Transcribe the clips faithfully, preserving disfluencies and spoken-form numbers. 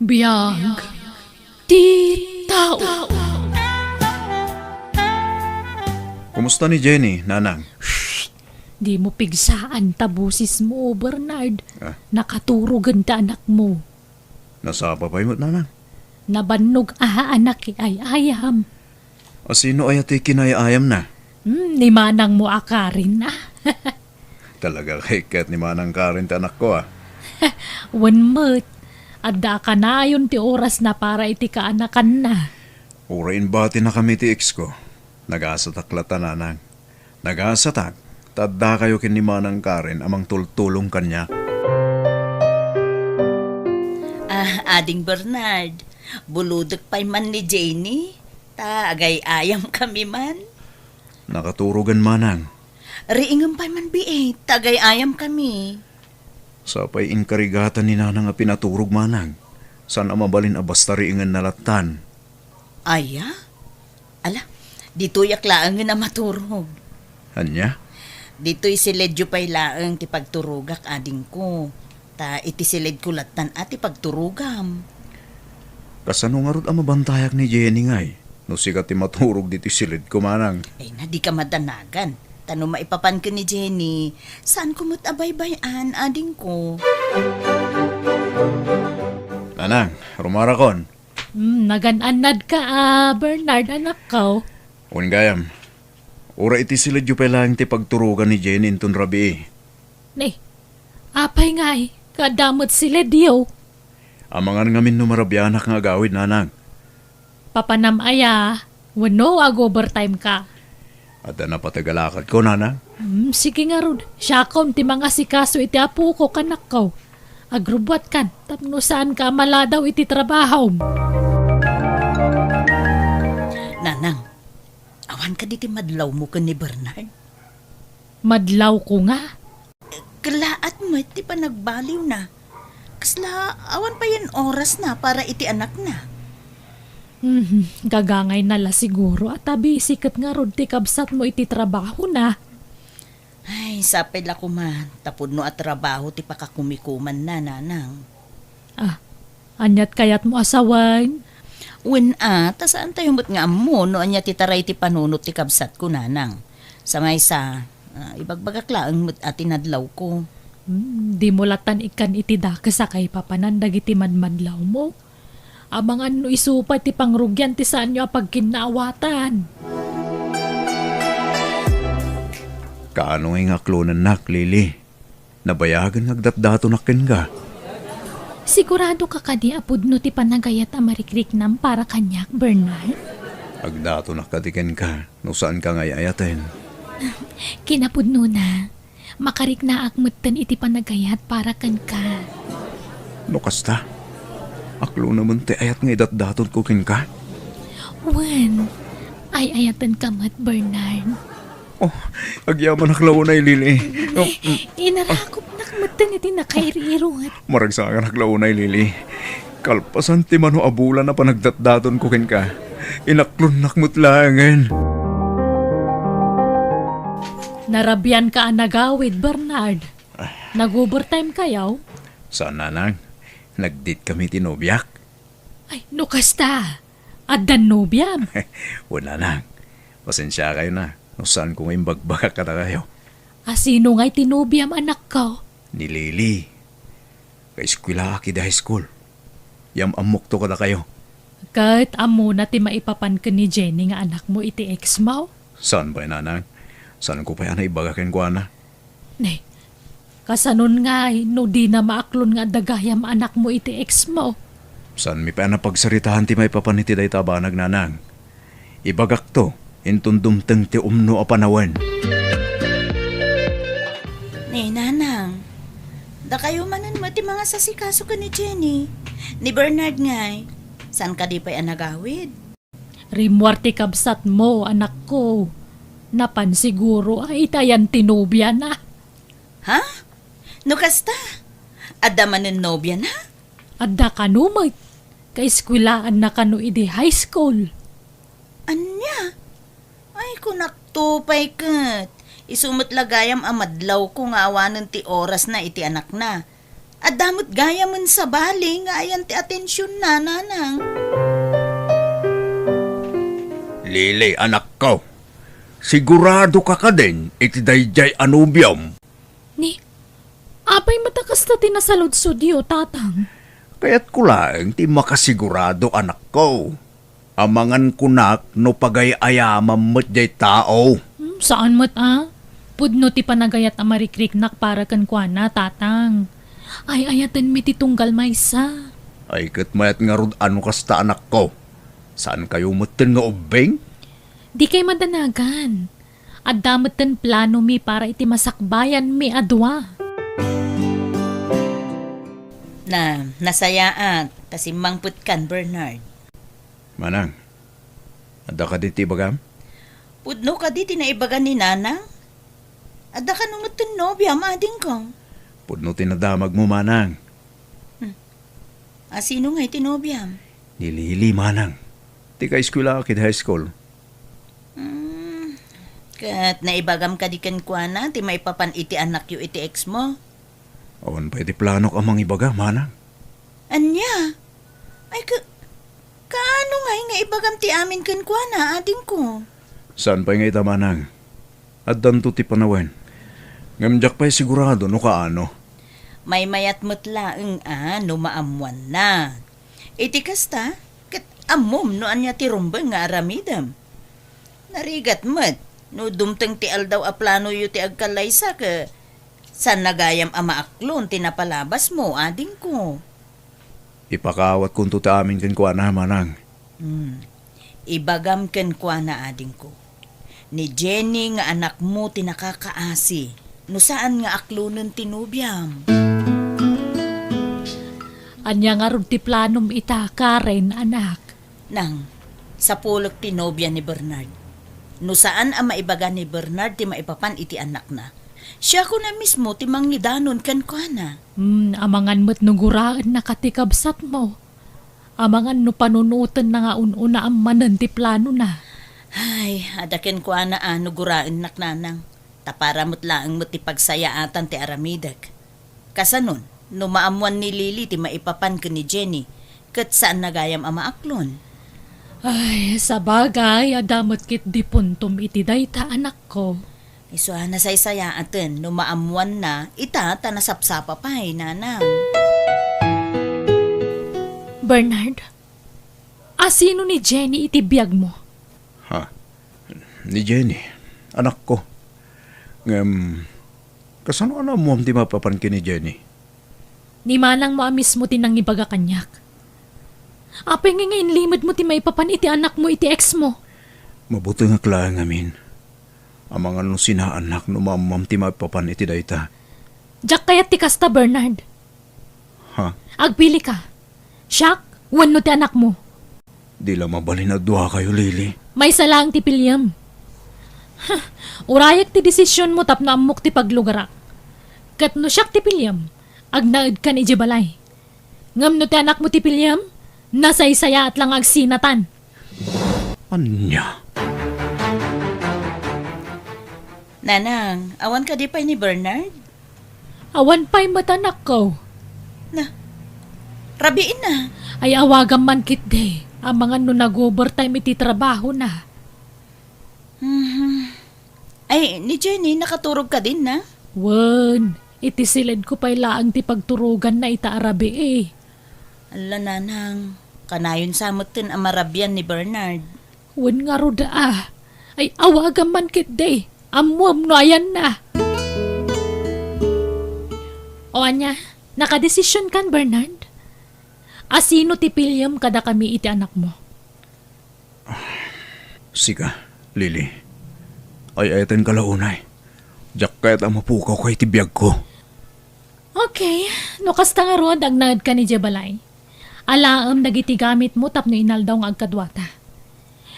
Biag ti tao. Kumusta ni Jenny, Nanang? Shh! Dimo pigsaan ta bosesmo, Bernard. Ah? Nakaturogen ti anakmo. Nasapa pay met, Nanang? Nabannog a anak ti ay-ayam. A, sino aya ti kinay-ayamna? Hmm, ni manangmo a Karen, ah. Talaga kay ket ni Manang Karen ti anakko, ah. Wen met, adda a kanayon ti orasna para iti kaanakanna. Uray imbatinakami ti ex ko, nagasatak latta, Nanang. Nagasatak, ta addakayo ken ni Manang Karen a mangtultulong kaniak. Ah, Ading Bernard, bulodek pay man ni Jenny, ta agay-ayam kami man. Nakaturogen, Manang. Riingem pay man, biit, ta agay-ayam kami. Sapay inkarigatan ni Nanang a pinaturog, Manang. Saan a mabalin a basta riingenna lattan. Aya? Ala, ditoyak laengen a maturog. Ania? Ditoy siledyo pay laeng ti pagturogak, adingko. Ta iti siledko lattan a ti pagturogam. Kasano ngarud a mabantayak ni Jenny ngay, no sika ti maturog ditoy siledko, Manang? Ay na, dika madanagan. Ta no maipapan ken ni Jenny, saanko met a baybay-an, adingko. Nanang, rumarakon. Hmm, nagan-annadka a Bernard, anakko. Wen gayam, uray iti siledyo pay laeng ti pagturogan ni Jenny inton rabii. Ne, apay ngay, kaadda met siledyo? Amangan ngamin no marabianak nga agawid, Nanang. Papanam aya, wenno ag-overtime ka? Adda napateg a lakadko, Nanang. Hmm, sige ngarud, siakon ti mangasikaso iti apoko, anakko. Agrubbuatkan tapno saanka a maladaw iti trabahom. Nanang, awan kadi ti madlawmo ken ni Bernard? Madlawko nga? Kellaat met ti panagbaliwna. Kasla awan payen orasna para iti anakna. Mhm, gagangayna la siguro a ta busy ket ngarud ti kabsatmo iti trabahona. Ay, sapay la koma, ta pudno a trabaho ti pakakumikumanna, Nanang. Ah, aniat kayatmo a sawen? Wen a, ta saantayo met nga ammo no ania ti taray ti panunot ti kabsatko, Nanang. Sa maysa, ah, ibagbagak laeng met a ti nadlawko. Hmm, dimo lattan ikkan iti dakes a kaipapanan dagiti madmadlawmo. Amangan no isu pay ti pangrugian ti saanyo a pagkinnaawatan. Kaano ngay nga aklonennak, Lily? Nabayagen nga agdatdatonak kenka. Siguradoka kadi a pudno ti panagayat a marikriknam para kaniak, Bernard? Agdatonak kadi kenka no saanka nga ay-ayaten? Kinapudnona, makariknaak metten iti panagayat para kenka. No kasta, aklonemen ti ayat nga idatdatonko kenka? Wen, ay-ayatenka met, Bernard. Oh, agyamanak la unay, Lily. Oh, mm. Inarakopnak metten iti nakairiruet. Maragsakanak la unay, Lily. Kalpasan ti mano a bulan a panagdatdatonko kenka, inaklonnak met laengen. Narabianka a nagawid, Bernard. Nag-overtime kayo? Saan, Nanang. Nag-date kami ti nobiak. Ay, no kasta, addan nobiam? Wen, Nanang. Pasensiakayo na no saanko nga imbagbagak kadakayo. A, sino ngay ti nobiam, anakko? Ni Lily. Kaeskwelaak idi high school. Yam-ammokto kadakayo. Ket ammona ti maipapan ken ni Jenny nga anakmo iti ex mo? Saan pay, Nanang. Saanko pay a naibaga kenkuana. Ne, kasanon ngay no dina maaklon nga adda gayam anakmo iti ex mo? Saanmi pay a napagsaritaen ti maipapan iti dayta a banag, Nanang. Ibagakto inton dumteng ti umno a panawen. Ne, Nanang, dakayo manen met ti mangasasikaso ken ni Jenny. Ni Bernard ngay, saan kadi pay a nagawid? Rimmuar ti kabsatmo, anakko. Napan siguro a iti ayan ti nobiana. Ha? No kasta, adda manen nobiana? Adda kano met. Kaeskwelaan na kano idi high school. Ania? Ay, kunakto pay ket. Isu met la gayam a madlawko nga awanen ti orasna iti anakna. Adda met gayamen sabali nga ayan ti atensionna, nanang. Lily, anakko, siguradoka kadin iti daydiay a nobiom? Ni, apay met a kasta ti nasaludsodyo, tatang? Kayatko laeng ti makasigurado, anakko. Amangan kunak no pagay-ayamam met jay tao. Hmm, saan met a? Pudno ti panagayat a marikriknak para kenkuana, tatang. Ay-ayatenmi ti tunggal maysa. Ay, ket mayat ngarud a no kasta, anakko. Saankayo metten nga ubbing? Dikay madanagan. Adda metten planomi para iti masakbayanmi a dua. Na, nasayaat ta simmangpetkan, Bernard. Manang, adda kadi ti ibagam? Pudno kadi ti naibaga ni Nanang? Adda kano metten nobiam, adingko? Pudno ti nadamagmo, manang. Hmm. A, sino ngay ti nobiam? Ni Lily, manang. Ti kaeskuelaak iti high school. Hmm. Ket naibagam kadi kenkuana ti maipapan iti anakyo iti ex mo? Awan pay ti planok a mangibaga, manang. Ania? Ay, ka-, kaano ngay nga ibagam ti amin kenkuana, adingko? Saan pay nga ita, manang? Addanto ti panawen. Ngem diak pay sigurado no kaano. Maymayat met laeng a no maammuanna. Iti kasta, ket ammom no ania ti rumbeng nga aramidem. Narigat met no dumteng ti aldaw a planoyo ti agkallaysa ket saanna gayam a maaklon ti napalabasmo, adingko. Ipakaawatkonto ti amin kenkuana, manang. Hmm. Ibagam kenkuana, adingko. Ni Jenny nga anakmo ti nakakaasi no saan nga aklonen ti nobiam. Ania ngarud ti planom ita, Karen, anak? Nang, sapulek ti nobia ni Bernard. No saan a maibaga ni Bernard ti maipapan iti anakna, siakon a mismo ti mangidanon kenkuana. Hmm, amangan met no guraennaka ti kabsatmo. Amangan no panunotenna nga un-unaam manen ti planona. Ay, adda kenkuana a no guraennak, nanang. Ta para met laeng met ti pagsayaatan ti aramidek. Kasanon, no maammuan ni Lily ti maipapan ken ni Jenny, ket saanna gayam a maaklon? Ay, sabagay, adda met ketdi puntom iti dayta, anakko. Isu a nasaysayaaten no maammuanna ita ta nasapsapa pay, nanang. Bernard, a sino ni Jenny iti biagmo? Ha? Ni Jenny, anakko. Ngem, kasano a naammuam ti maipapan ken ni Jenny? Ni manangmo a mismo ti nangibaga kaniak. Apay ngay nga inlimedmo ti maipapan iti anakmo iti ex mo? Mabutengak laeng ngamin. Amangan no sinaannak no maammuam ti maipapan iti dayta. Diak kayat ti kasta, Bernard. Ha? Agpilika. Siak wenno ti anakmo? Di la mabalin a duakayo, Lily. Maysa laeng ti piliem. Huh, urayek ti desisionmo tapno ammok ti paglugarak. Ket no siak ti piliem, agnaedkan idiay balay. Ngem no ti anakmo ti piliem, nasaysayaat la nga agsinatan. Ania? Nanang, awan kadi pay ni Bernard? Awan pay met, anakko. Na, rabiin na. Ay, awagam man ketdi. Amangan no nag-overtime iti trabahona. Mhm. Ay, ni Jenny, nakaturog kadin na? Wen, iti siledko pay laeng ti pagturoganna ita a rabii. Alla, nanang, kanayon sa metten a marabian ni Bernard. Wen ngarud a. Ay, awagam man ketdi. Ammuam no ayanna. O ania, nakadesisionkan, Bernard? A sino ti piliem kadakami iti anakmo? Sika, Lily. Ay-ayatenka la unay. Diak kayat a mapukawka iti biagko. Okay, no kasta ngarud, agnaedkan idiay balay. Alaem dagiti gamitmo tapno inaldaw nga agkaduata.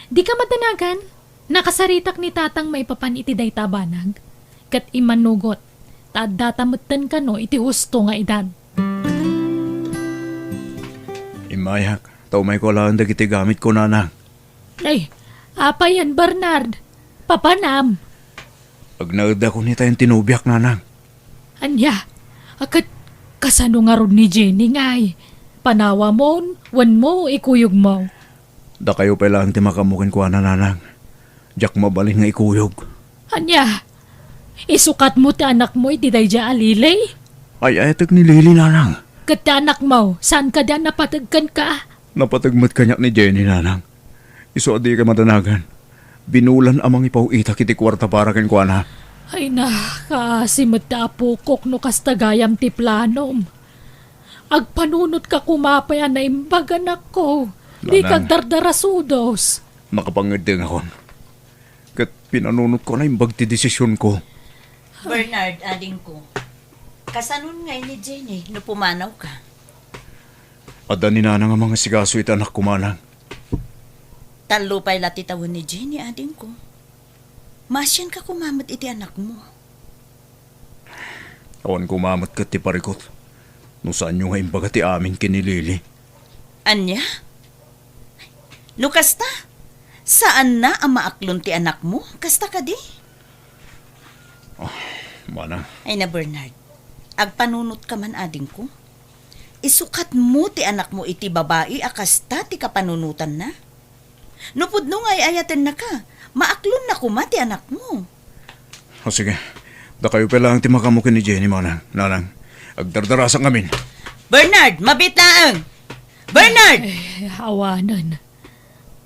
Dika madanagan, nakasaritak ni tatang maipapan iti dayta a banag. Ket immanugot, ta addata metten kano iti husto nga edad. Immayak, ta umayko alaen dagiti gamitko, nanang. Ay, apay yan, Bernard? Papanam. Agnaedakon itayon ti nobiak, nanang. Ania? A ket, Kasano ngarud ni Jenny, ngay? Panawamon, wenno ikuyogmo? Dakayo pay laeng ti makaammo kenkuana, nanang. Diak mabalin nga ikuyog. Ania? Isukatmo ti anakmo iti daydiay a Lily? Ay-ayatek ni Lily, nanang. Ket ti anakmo, saan kadi a napateg kenka? Napateg met kaniak ni Jenny, nanang. Isu a dika madanagan. Binulan a mangipaw-itak iti kuarta para kenkuana. Ay na, kaasi met ti apokok no kasta gayam ti planom. Agpanunotka koma pay a naimbag, anakko. Dika agdardarasudos. Nakapangeddengakon. Ket pinanunotko a naimbag ti desisionko. Bernard, adingko. Kasanon ngay ni Jenny no pumanawka? Adda ni nanang a mangasikaso iti anakko, manang. Tallo pay la ti tawen ni Jenny, adingko. Maasianka koma met iti anakmo. Awan koma met ket ti parikut no saanyo nga imbaga ti amin ken ni Lily. Ania? No kasta, saanna a maaklon ti anakmo? Kasta kadi? Ah, manang. Ay na, Bernard. Agpanunotka man, adingko. Isukatmo ti anakmo iti babai a kasta ti kapanunotanna. No pudno nga ay-ayatennaka, maaklonna koma ti anakmo. O sige, dakayo pay laeng ti makaammo ken ni Jenny, manang. Nanang, agdardarasak ngamin. Bernard, mabiit laeng! Bernard! Eh, awanen.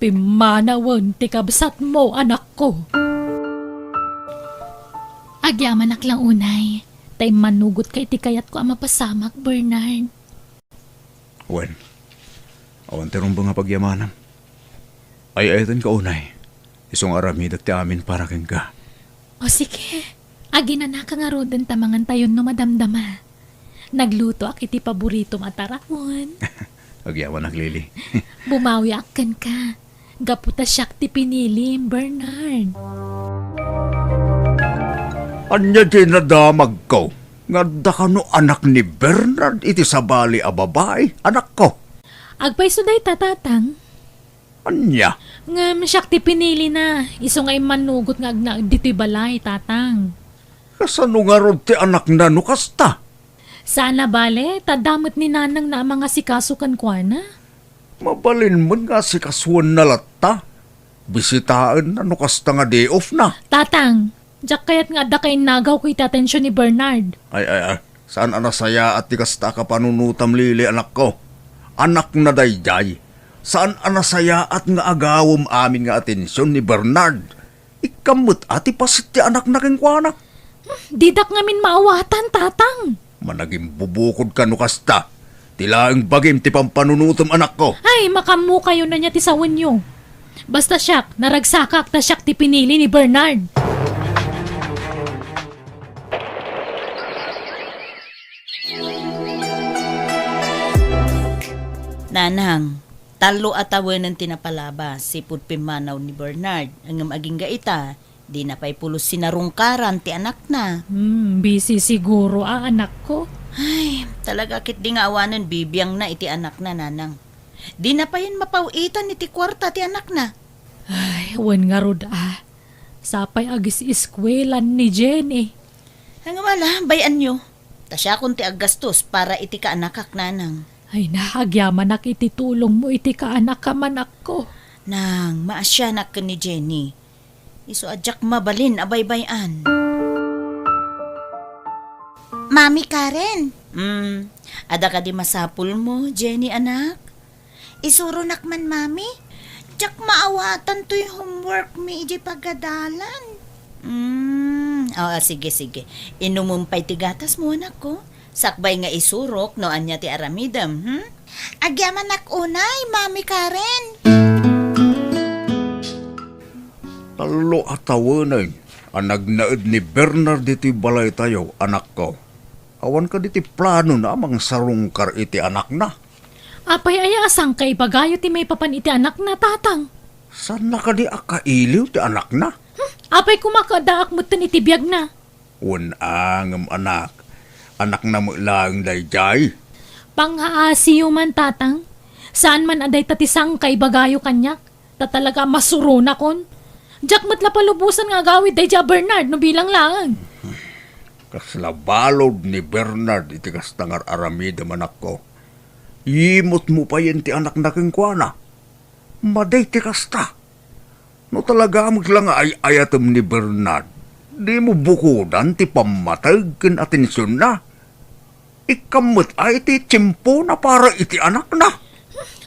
Pimmanawen ti kabsatmo, anakko. Agyamanak la unay, ta immanugotka iti kayatko a mapasamak, Bernard. Wen, awan ti rumbeng a pagyamanam. Ay-ayatenka unay, isu nga aramidek ti amin para kenka. O sige, aginanaka ngaruden ta mangantayon no madamdama. Naglutoak iti paboritom a taraon. Agyamanak, Lily. Bumawiak kenka. Gapu ta siak ti pinilim, Bernard. Ania ti nadamagko nga adda kano anak ni Bernard iti sabali a babai, anakko? Agpayso dayta, tatang. Ania? Ngem siak ti pinilina, isu nga immanugot nga agnaed ditoy balay, tatang. Kasano ngarud ti anakna no kasta? Saan a bale, ta adda met ni nanangna a mangasikaso kenkuana. Mabalin met nga asikasuenna latta. Bisitaenna no kasta nga day off na. Tatang, diak kayat nga adda kainnagawko iti atension ni Bernard. Ay, ay, ay. Saan a nasayaat ti kasta a kapanunotam, Lily, anakko. Anakna daydiay. Saan a nasayaat nga agawem amin nga atension ni Bernard. Ikkam met a ti paset ti anakna kenkuana. Didak ngamin maawatan, tatang. Managimbubukod ka no kasta. Ti laeng bagim ti pampanunotem, anakko. Ay, makaammokayon ania ti sawenyo. Basta siak, naragsakak ta siak ti pinili ni Bernard. Nanang, tallo a tawenen ti napalabas, sipud pimmanaw ni Bernard. Ngem agingga ita, dina pay pulos sinarungkaran ti anakna. Hmm, busy siguro a anakko. Ay, talaga ketdi nga awanen bibiangna iti anakna, nanang. Dina payen mapaw-itan iti kuarta ti anakna. Ay, wen ngarud a. Sapay agis-iskuelan ni Jenny. Ngem ala, bay-anyo. Ta siakon ti aggastos para iti kaanakak, nanang. Ay na, agyamanak iti tulongmo iti kaanakam, anakko. Nang, maasianak ken ni Jenny. Isu a diak mabalin a baybay-an. Mami Karen. Hmm, adda kadi masapulmo, Jenny, anak? Isuronak man, Mami. Diak maawatan toy homework mi idiay pagadalan. Hmm, oo, sige, sige. Inumem pay ti gatasmo, anakko. Sakbay nga isurok no ania ti aramidem, hmm? Agyamanak unay, Mami Karen. Tallo a tawenen a nagnaed ni Bernard ditoy balaytayo, anakko. Awan kadi ti planona a mangsarungkar iti anakna? Apay aya a sangkaibagayo ti maipapan iti anakna, tatang? Saanna kadi a kailiw ti anakna? Hmm, apay koma kaddaak metten iti biagna? Wen a, ngem anak, anakna met laeng daydiay. Pangngaasiyo man, tatang. Saan man a dayta ti sangkaibagayo kaniak. Ta talaga a masuronakon. Diak met la palubosan nga agawid daydiay a Bernard no bilang laeng. Kasla balud ni Bernard iti kasta nga ar-aramidem, anakko. Imutmo payen ti anakna kenkuana. Madi ti kasta. No talaga met la nga ay-ayatem ni Bernard, dimo bukodan ti pammateg ken atensionna. Ikkam met ay ti tiempona para iti anakna.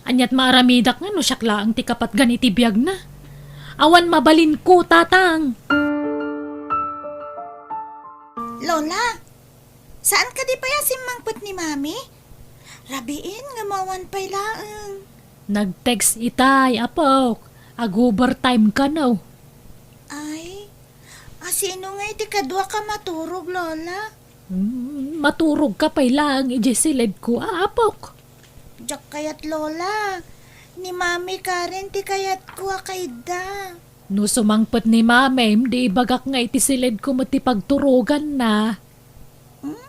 Aniat maaramidak nga no siak laeng ti kapatgan iti biagna? Awan mabalinko, Tatang. Lola, saan kadi pay a simmangpet ni Mami? Rabiin nga mawan pay laeng. Nag-text itay, apok. Ag-overtime kano. Ay, asino ngay ti kaduak a maturog, Lola? Hmm, maturogka pay laeng idiay siledko, a, apok. Diak kayat, Lola. Ni Mami Karen ti kayatko a kaidda. No sumangpet ni Mamim, di ibagak nga iti siledko met ti pagturoganna. Hmm?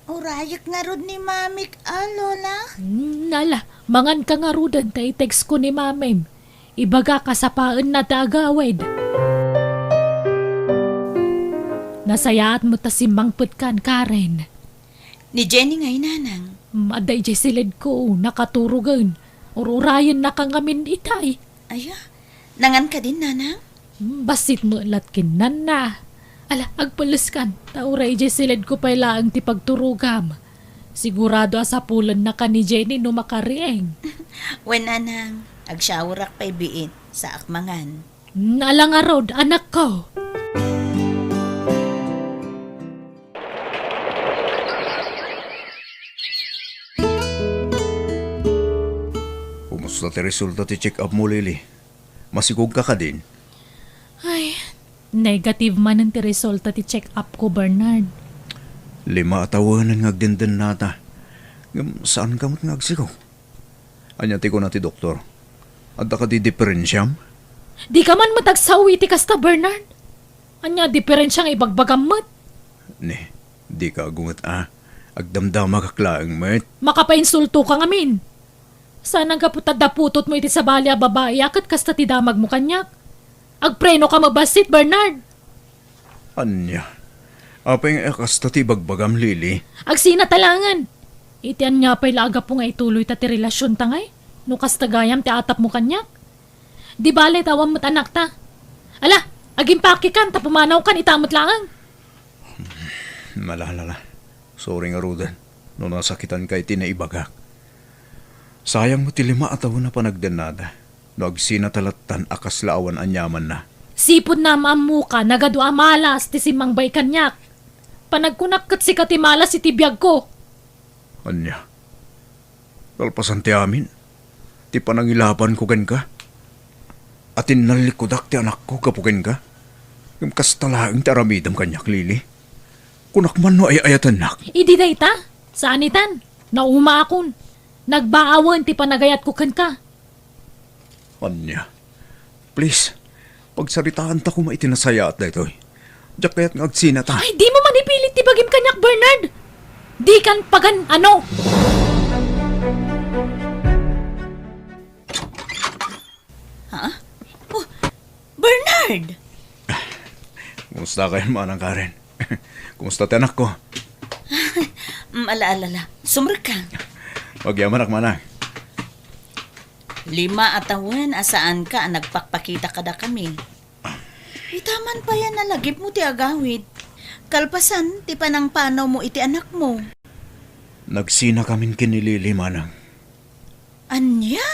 Urayek ngarud ni Mamik a, Lola? Hmm, ala, manganka ngaruden ta i-text ko ni Mamim. Ibagak a sapaenna ti agawid. Nasayaat met ta simmangpetkan, Karen. Ni Jenny ngay, Nanang. Hmm, adda idiay siledko, nakaturogen. Ur-urayennaka ngamin itay. Aya, nangan kadin, Nanang? Hmm, bassit met latken nanna. Ala, agpelleskan, ta uray idiay siledko pay laeng ti pagturogam. Sigurado a sapulennaka ni Jenny no makariing. Wen, Nanang, agsyaorak pay biit, saak mangan. Hmm, ala ngarud, anakko. Kumusta ti resulta ti check-up mo, Lily? Masigugka kadin? Ay, negative manen ti resulta ti check-up ko, Bernard. Lima a tawenen nga agdendennata. Ngem saanka met nga agsigug? Ania ti kuna ti doktor? Adda kadi diperensiam? Dika man met agsao iti kasta, Bernard. Ania a diperensia nga ibagbagam met? Ne, dika agunget a. Agdamdamagak laeng met. Makapainsultoka ngamin. Saan a gapu ta daputotmo iti sabali a babai a ket kasta ti damagmo kaniak? Agprenoka met bassit, Bernard. Ania? Apay nga kasta ti ibagbagam, Lily? Agsinata laengen. Iti ania pay la a gapu nga ituloyta ti relasionta ngay? No kasta gayam ti atapmo kaniak? Di bale, ta awan met anakta. Ala, agimpakikan ta pumanawkan ita met laeng. Malalala. Sorry ngaruden no nasakitanka iti naibagak. Sayang met ti lima a tawen a panagdennata no agsinata lattan a kasla awan aniamanna. Sipud naam-ammoka, nagadu a malas ti simmangbaay kaniak. Panagkunak ket sika ti malas iti biagko. Ania? Kalpasan ti amin, ti panangilabanko kenka, a tinnallikudak ti anakko gapu kenka, ngem kasta laeng ti aramidem kaniak, Lily. Kunak man no ay-ayatennak. Idi dayta, saanitan, naumaakon. Nagbaawen ti panagayatko kenka. Ania? Please, pagsaritaanta koma iti nasayaat daytoy. Diak kayat nga agsinata. Ay, dimo man ipilit ti bagim kaniak, Bernard! Dikan pagan-ano! Ha? Oh, Bernard! Kumusta kayon, Manang Karen? Kumusta ti anakko? Mm, ala, ala, ala. Sumrekka. Agyamanak, Manang. Lima a tawen a saanka a nagpakpakita kadakami. Ita man pay a nalagipmo ti agawid. Kalpasan ti panangpanawmo iti anakmo. Nagsinakamin ken ni Lily, Manang. Ania?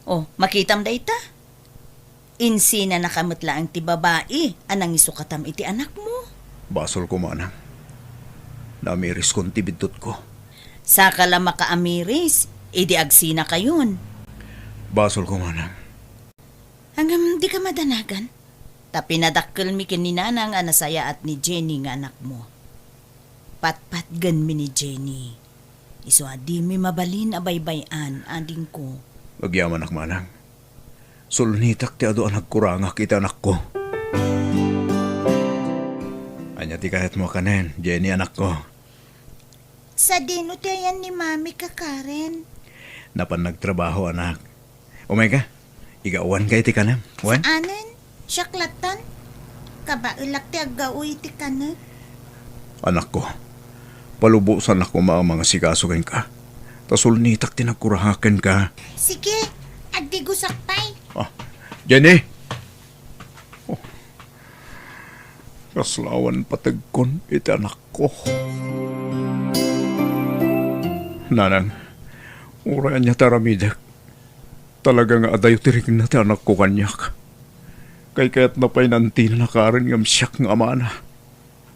Oh, makitam dayta? Insinanaka met laeng ti babai a nangisukatam iti anakmo. Basolko, Manang. Naamiriskon ti biddutko. Saka la makaamiris, idi agsinakayon. Basolko, Manang. Ngem dika madanagan? Ta pinadakkelmi ken ni Nanang a nasayaat ni Jenny nga anakmo. Patpatgenmi ni Jenny. Isu a dimi mabalin a baybay-an, adingko. Agyamanak, Manang. Sulnitak ti adu a nagkurangak iti anakko. Ania ti kayatmo a kanen, Jenny, anakko? Sadino ti ayan ni Mami, Kakaren? Napan nagtrabaho, anak. Umayka, igawanka iti kanem, wen? Saanen? Siak lattan? Kabaelak ti aggao iti kanem. Anakko, palubosan a koma a mangasikaso kenka. Ta sulnitak ti nagkurangak kenka. Sige, agdigosak pay. Ah, Jenny! Oh. Kasla awan pategkon iti anakko. Nanang, uray ania ti aramidek, talaga nga adayo ti rikna ti anakko kaniak. Kaykayatna pay nantina nakaren ngem siak nga amana.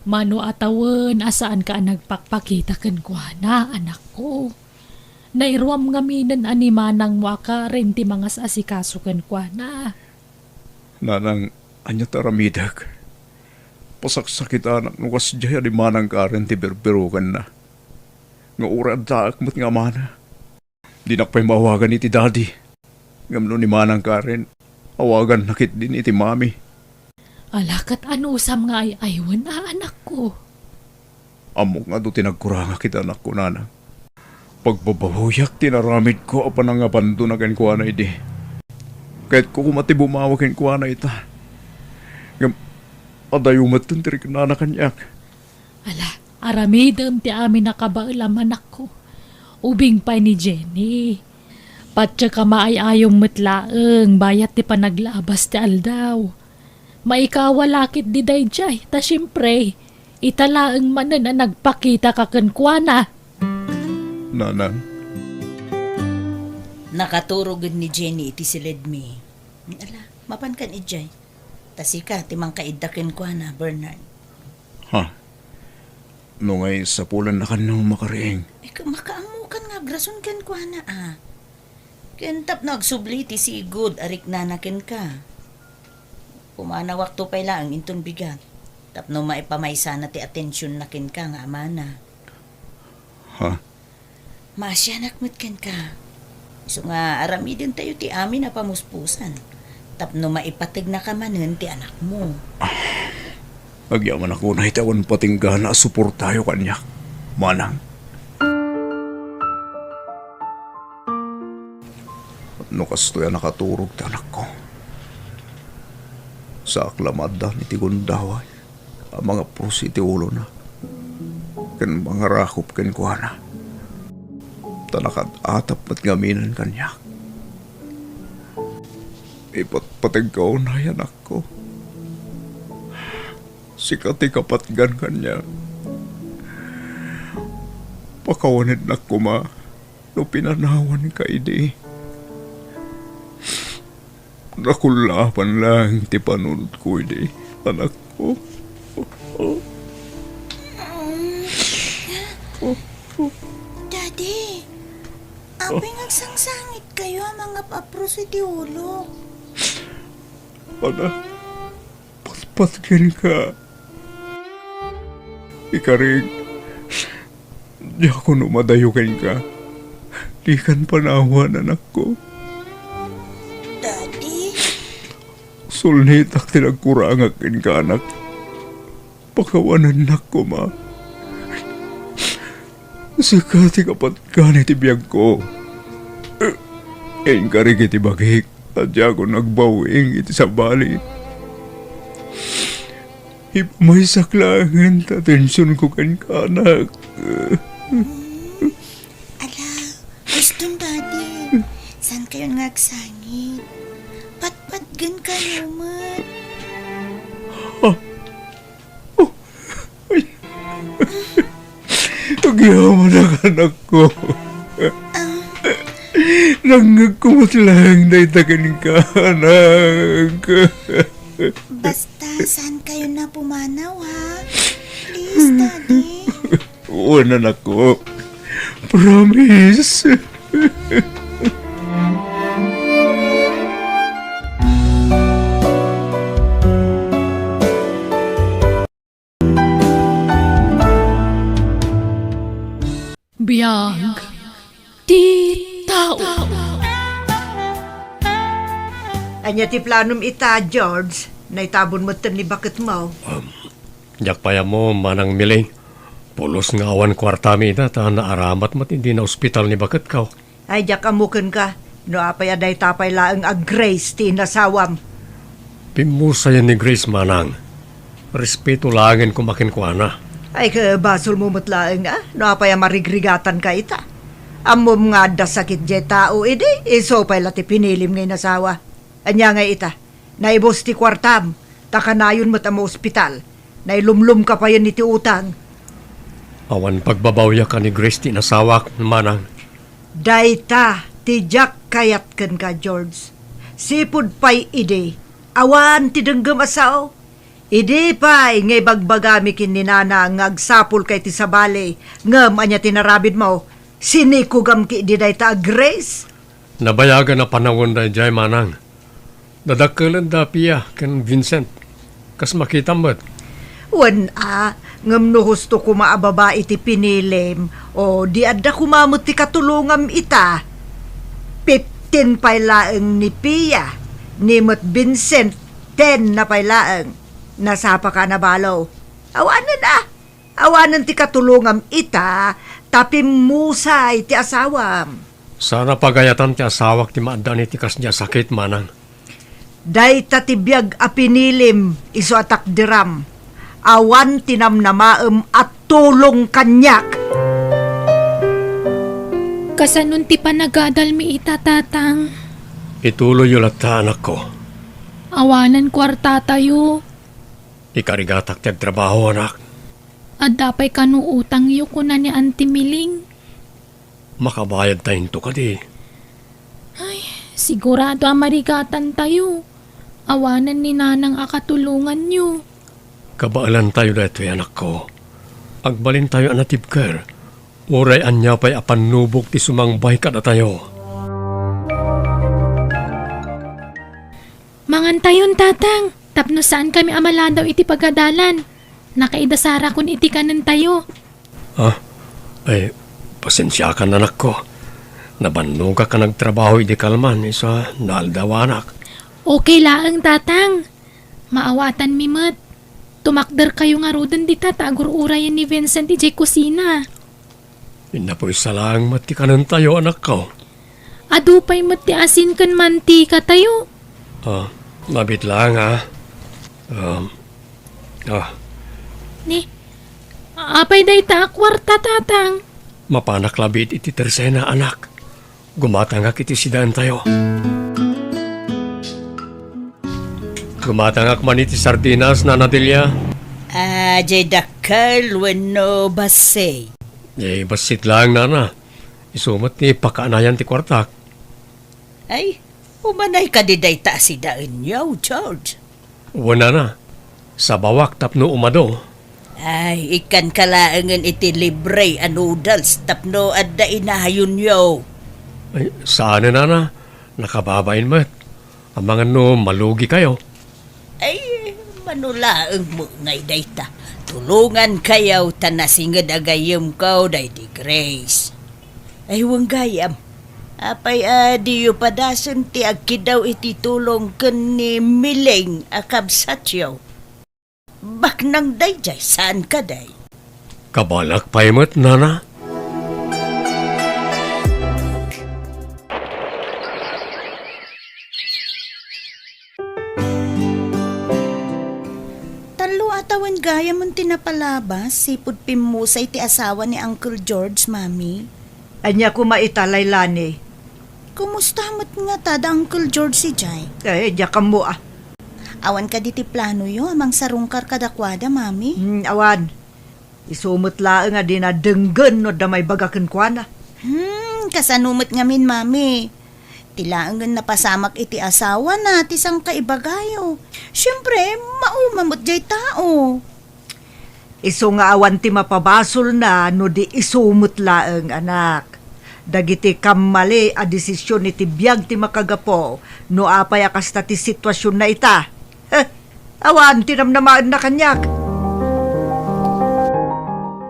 Mano a tawen a saanka a nagpakpakita kenkuana, anakko. Nairuam ngaminen a ni manangmo a Karen ti mangas-asikaso kenkuana. Nanang, ania ti aramidek? Pasaksakitanak no kasdiay a ni manang Karen ti birbirokenna. Nga uray addaak met nga amana. Dinak pay maawagan iti daddy. Ngem no ni manang Karen, awaganna ketdin iti mami. Ala, ket anusam nga ay-aywen a, anakko? Ammok nga adu ti nagkurangak iti anakko, nanang. Pagbabawiak ti inaramidko a panangabandona kenkuana idi. Kayatko koma ti bumawi kenkuana ita. Ngem adayo metten ti riknana kaniak. Ala, aramidem ti amin a kabaelam, anakko. Ubing pay ni Jenny. Patiek a maay-ayom met laeng bayat ti panaglabas ti aldaw. Maikawa la ketdi daydiay, ta siempre, ita laeng manen a nagpakitaka kenkuana. Nanang. Nakaturogen ni Jenny iti siledmi. Ala, mapankan idiay. Ta sika ti mangkaidda kenkuana, Bernard. Ha? No ngay, sapulanna kano makariing? Eh, ka-, makaammokan nga agrason kenkuana, a. Ken tapno agsubli ti sigud a riknana kenka. Pumanawakto pay laeng inton bigat. Tapno maipamaysana ti atensionna kenka nga amana. Ha? Maasianak met kenka. Isu nga aramidentayo ti amin a pamuspusan tapno maipategnaka manen ti anakmo. Agyamanak unay ta awan patinggana a suportayo kaniak, manang. No kastoy a nakaturog ti anakko, saak la maaddan iti gundaway a mangapros iti ulona ken mangarakop kenkuana. Ta nakaad-atap met ngaminen kaniak. Ipatpategka unay, anakko. Sika ti kapatgan kaniak. Pakawanennak koma no pinanawanka idi. Nakullaapan laeng ti panunotko idi, anakko. Daddy, apay nga agsangsangitkayo a mangap-apros iti ulok? Anak, patpat kenka. Ikarik, diak no madayo kenka. Dikan panawan, anakko. Daddy? Sulnitak ti nagkurangak kenka, anak. Pakawanennak koma. Sika ti kapatgan iti biagko. Inkarik iti bagik a diakon agbawing iti sabali. Ipamaysak laengen ti atensionko kenka, anak. Ala, huston, Daddy. Saan kayon nga agsangit? Patpatgen kayo met. Ah. Oh. Ay. Agyamanak, anakko. Nangngegko met laeng dayta kenka, anak. Basta, saan kayo na pumanaw, ha? Please, Daddy. Wen, anakko. Promise. Biag ti tao. Ania ti planom ita, George? Naitabon metten ni baketmo. Um, diak pay ammo, Manang Miling. Pulos nga awan kuartami ita ta naaramat met idi naospital ni baketko. Ay, diak ammo kenka, no apay a dayta pay laeng a Grace ti inasawam. Pimmusayen ni Grace, manang. Respeto laengen koma kenkuana. Ay, ket basolmo met laeng, a, no apay a marigrigatanka ita. Ammom nga adda sakit diay tao idi, isu pay la ti pinilim nga inasawa. Ania ngay ita? Naibus ti kuartam, ta kanayon met a maospital. Nailumlomka payen iti utang. Awan pagbabawiak a ni Grace ti inasawak, manang. Dayta ti diak kayat kenka, George. Sipud pay idi, awan ti denggem a sao. Idi pay nga ibagbagami ken ni Nana nga agsapulka iti sabali, ngem ania ti narabidmo? Sinikugam ketdi dayta a Grace? Nabayagan a panawen daydiay, manang. Dadakkelenda pia ken Vincent. Kas makitam met. Wen a, ngem no husto koma a babai ti pinilim, o di adda koma met ti katulongam ita. Fifteen pay laeng ni Pia, ni met Vincent, ten na pay laeng. Nasapaka a nabalo. Awanen a, awanen ti katulongam ita, ta pimmusay ti asawam. Saan a pagayatan ti asawak ti maaddaan iti kasdi a sakit, manang. Dayta ti biag a pinilim isu a takderam. Awan ti namnamaem a tulong kaniak. Kasanon ti panagadalmi ita, Tatang? Ituloyyo latta, anakko. Awanen kuartatayo. Ikarigatak ti agtrabaho, anak. Adda pay kano utangyo, kuna ni Auntie Miling. Makabayadta into kadi? Ay, sigurado a marigatantayo. Awanen ni Nanang a katulonganyo. Kabaelantayo daytoy, anakko. Agbalintayo a natibker. Uray ania pay a pannubok ti sumangbay kadatayo. Mangantayon, Tatang, tapno saankami a maladaw iti pagadalan. Nakaidasarakon iti kanentayo. Ah, ay, pasensiakan, anakko. Nabannogak a nagtrabaho idi kalman, isu a naaldawanak. Okay laeng, Tatang. Maawatanmi met. Tumakderkayo ngaruden dita ta agur-urayen ni Vincent idiay kusina. Innapoy sa laeng met ti kanentayo, anakko. Adu pay met ti asin ken mantikatayo. Ah, mabit laeng, a. Um, ah. Ni, apay dayta a kuarta, Tatang? Mapanak labiit iti tersena, anak. Gumatangak iti sidaentayo. Gumatangak man iti sardinas, Nana Delia. Ah, diay dakkel wenno bassit? Eh, bassit laeng, Nana. Isu met ti pakaanayan ti kuartak. Ay, umanay kadi dayta a sidaenyo, George? Wen, Nana. Sabawak tapno umado. Ay, ikkanka laengen iti libre a noodles tapno adda inayonyo. Ay, saanen, Nana. Nakababain met. Amangan no malugikayo. Ay, mano laeng met ngay dayta. Tulongankayo ta nasinged a gayyemko daydi Grace. Ay, wen gayam, apay a diyo padasen ti agkidaw iti tulong ken ni Miling a kabsatyo? Baknang daydiay, saan kadi? Kabalak pay met, Nana. Tallo a tawen gayam ti napalabas, sipud pimmusay ti asawa ni Uncle George, Mami. Ania koma ita, Lailani? Kumusta met ngata da Uncle George idiay? Eh, diak ammo, a. Awan kadi ti planoyo a mangsarungkar kadakuada, Mami? Hmm, awan. Isu met laeng a dina denggen no adda maibaga kenkuana. Hmm, kasano met ngamin, Mami? Ti laengen napasamak iti asawana ti sangkaibagayo. Siempre, mauma met diay tao. Isu nga awan ti mapabasolna no di isu met laeng, anak. Dagiti kammali a desisyon iti biag ti makagapu no apay a kasta ti situasionna ita. Heh, awan ti namnamaenna kaniak.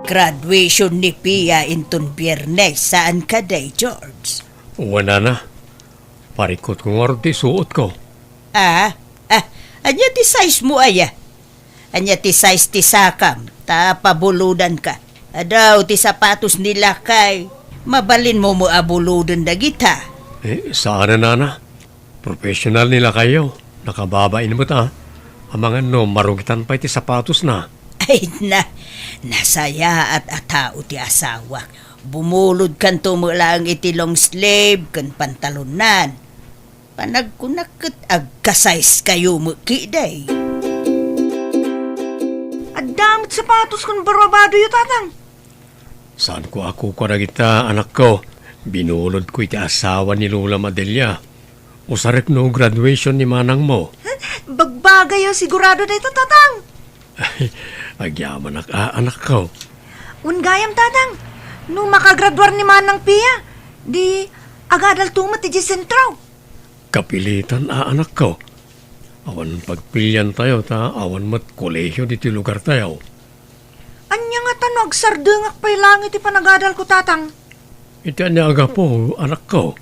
Graduation ni Pia inton Biernes, saan kadi, George? Wen, Nana. Parikutko ngarud ti isuotko. Ah? Ah, ania ti size mo, aya? Ania ti size ti sakam? Ta pabulodanka. Adu ti sapatos ni lakay. Mabalinmo met a buloden dagita. Eh, saan a, Nana. Professional ni lakayyo. Nakababain met, a. Amangan no marugitan pay ti sapatosna. Ay na, Nasayaat a tao ti asawak. Bumulodkanto met laeng iti long sleeve ken pantalonnan. Panagkunak ket agka-size kayo met ketdi. Adda met sapatos ken barabadoyo, Tatang. Saanko a kukua dagita, anakko. Binulodko iti asawa ni Lola Madelia. Usarek no graduation ni manangmo. Bagbagayo, sigurado dayta, Tatang. Agyamanak a, anakko. Wen gayam, Tatang, no makagraduar ni Manang Pia, di agadalto met idiay sentro. Kapilitan a, anakko. Awan pagpiliantayo ta awan met kolehio ditoy lugartayo. Ania ngata no agsardengak pay laeng iti panagadalko, Tatang? Iti ania a gapu, anakko?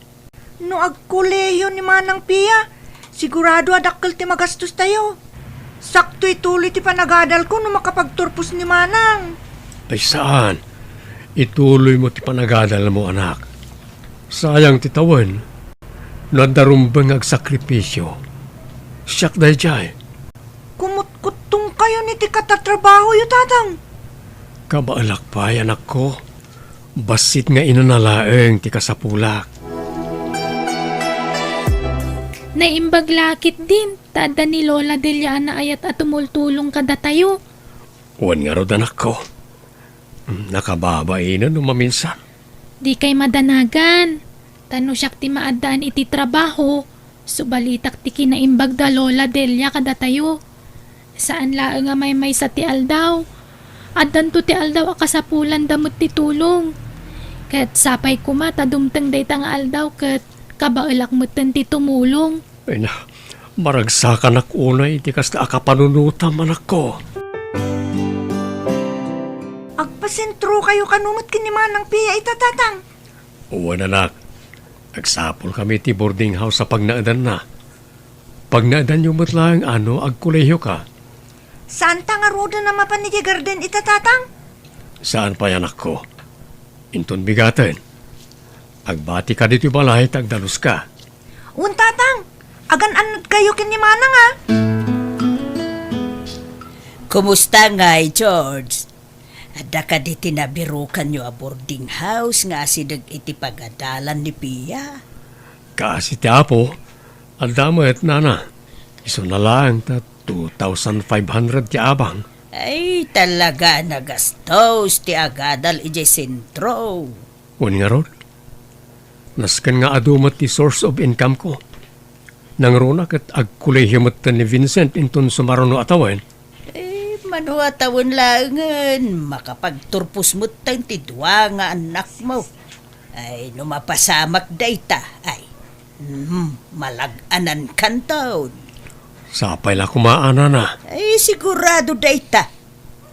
No agkolehio ni Manang Pia, sigurado a dakkel ti magastostayo. Sakto ituloy ti panagadalko no makapagturpos ni Manang. Ay saan, ituloymo ti panagadalmo, anak. Sayang ti tawen. No adda rumbeng nga agsakripisio, siak daydiay. Kumutkuttongkayon iti katatrabahoyo, Tatang. Kabaelak pay, anakko. Bassit nga inana laeng ti kasapulak. Naimbag la ketdin ta adda ni Lola Delia a naayat a tumultulong kadatayo. Wen ngarud, anakko. Nakababainen no maminsan. Dikay madanagan. Ta no siak ti maaddaan iti trabaho, subalitak ti kinaimbag da Lola Delia kadatayo. Saan laeng a maymaysa ti aldaw. Addanto ti aldaw a kasapulanda met ti tulong. Ket sapay koma ta dumteng dayta nga aldaw ket kabaelak metten ti tumulong. Ay na, maragsakanak unay iti kasta a kapanunotam, anakko. Agpasentrokayo kano met ken ni Manang Pia ita, Tatang? Wen, anak. Agsapulkami iti boarding house a pagnaedanna. Pagnaedanyo met laeng a no agkolehioka. Saanta ngaruden a mapan idiay garden ita, Tatang? Saan pay, anakko. Inton bigaten, agbatika ditoy balay ta agdaluska. Wen, Tatang, agan-annadkayo ken ni Manang, a. Kumusta ngay, George? Adda kadi ti nabirukanyo a boarding house nga asideg iti pagadalan ni Pia? Kaasi ti Apo, adda met, nana. Isuna laeng ta two thousand five hundred ti abang. Ay, talaga a nagastos ti agadal idiay sentro. Wen ngarud, nasken nga adu met ti source of income ko. Nangruna ket agkolehio metten ni Vincent inton sumaruno a tawen. Eh, mano a tawen laengen, makapagturpos metten ti dua nga annakmo. Ay, no mapasamak dayta, ay, mm, malag-anankanton. Sapay la koma a, nana. Ay, sigurado dayta.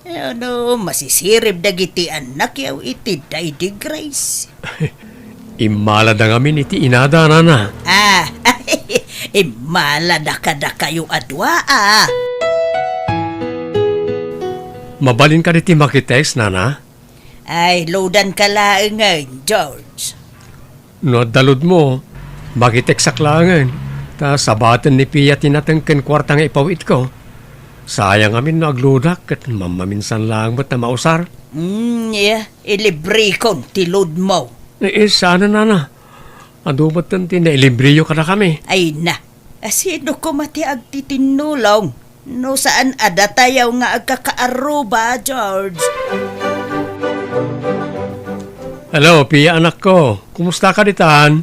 Eh, ano, masisirib dagiti annakyo iti Daydi Grace. Immalada ngamin iti inada, nana. Ah, immalada kadakayo a dua, a. Mabalin kadi ti makitext, nana? Ay, loadanka laengen, George. No adda loadmo, makitext-ak laengen, ta sabaten ni Pia ti nateng ken kuarta nga ipawitko. Sayang amin no agloadak ket mammaminsan laeng met a mausar. Mm, yeah, ilibrekon ti loadmo. Eh, eh, saan, nana? Adu metten ti nailibreyo kadakami. Ay na, sino koma ti agtitinnulong? No saan a datayo nga agkakaarruba, George. Hello, Pia, anakko. Kumusta ka ditan?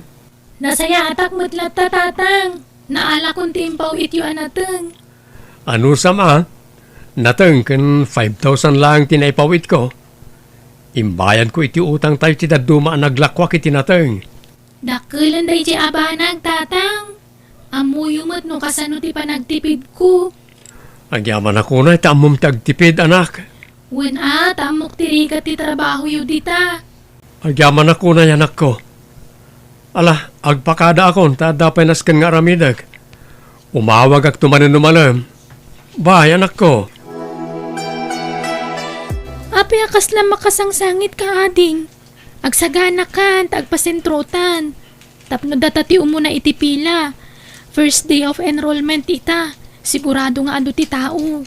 Nasayaatak met latta, Tatang. Naalakon ti impawityo a nateng. Anusam a, nateng ken five thousand laeng ti naipawitko. Imbayadko iti utangtayo ti dadduma a naglakuak iti nateng. Dakkelen daydiay a banag, Tatang. Ammoyo met no kasano ti panagtipidko. Agyamanak unay ta ammom ti agtipid, anak. Wen a, ta ammok ti rigat ti trabahoyo dita. Agyamanak unay, anakko. Ala, agpakadaakon ta adda pay nasken nga aramidek. Umawagakto manen no malem. Bye, anakko. Apay a kasla makasangsangitka, ading? Agsaganakan ta agpasentrotan. Tapno data ti umuna iti pila. First day of enrollment ita. Sigurado nga adu ti tao.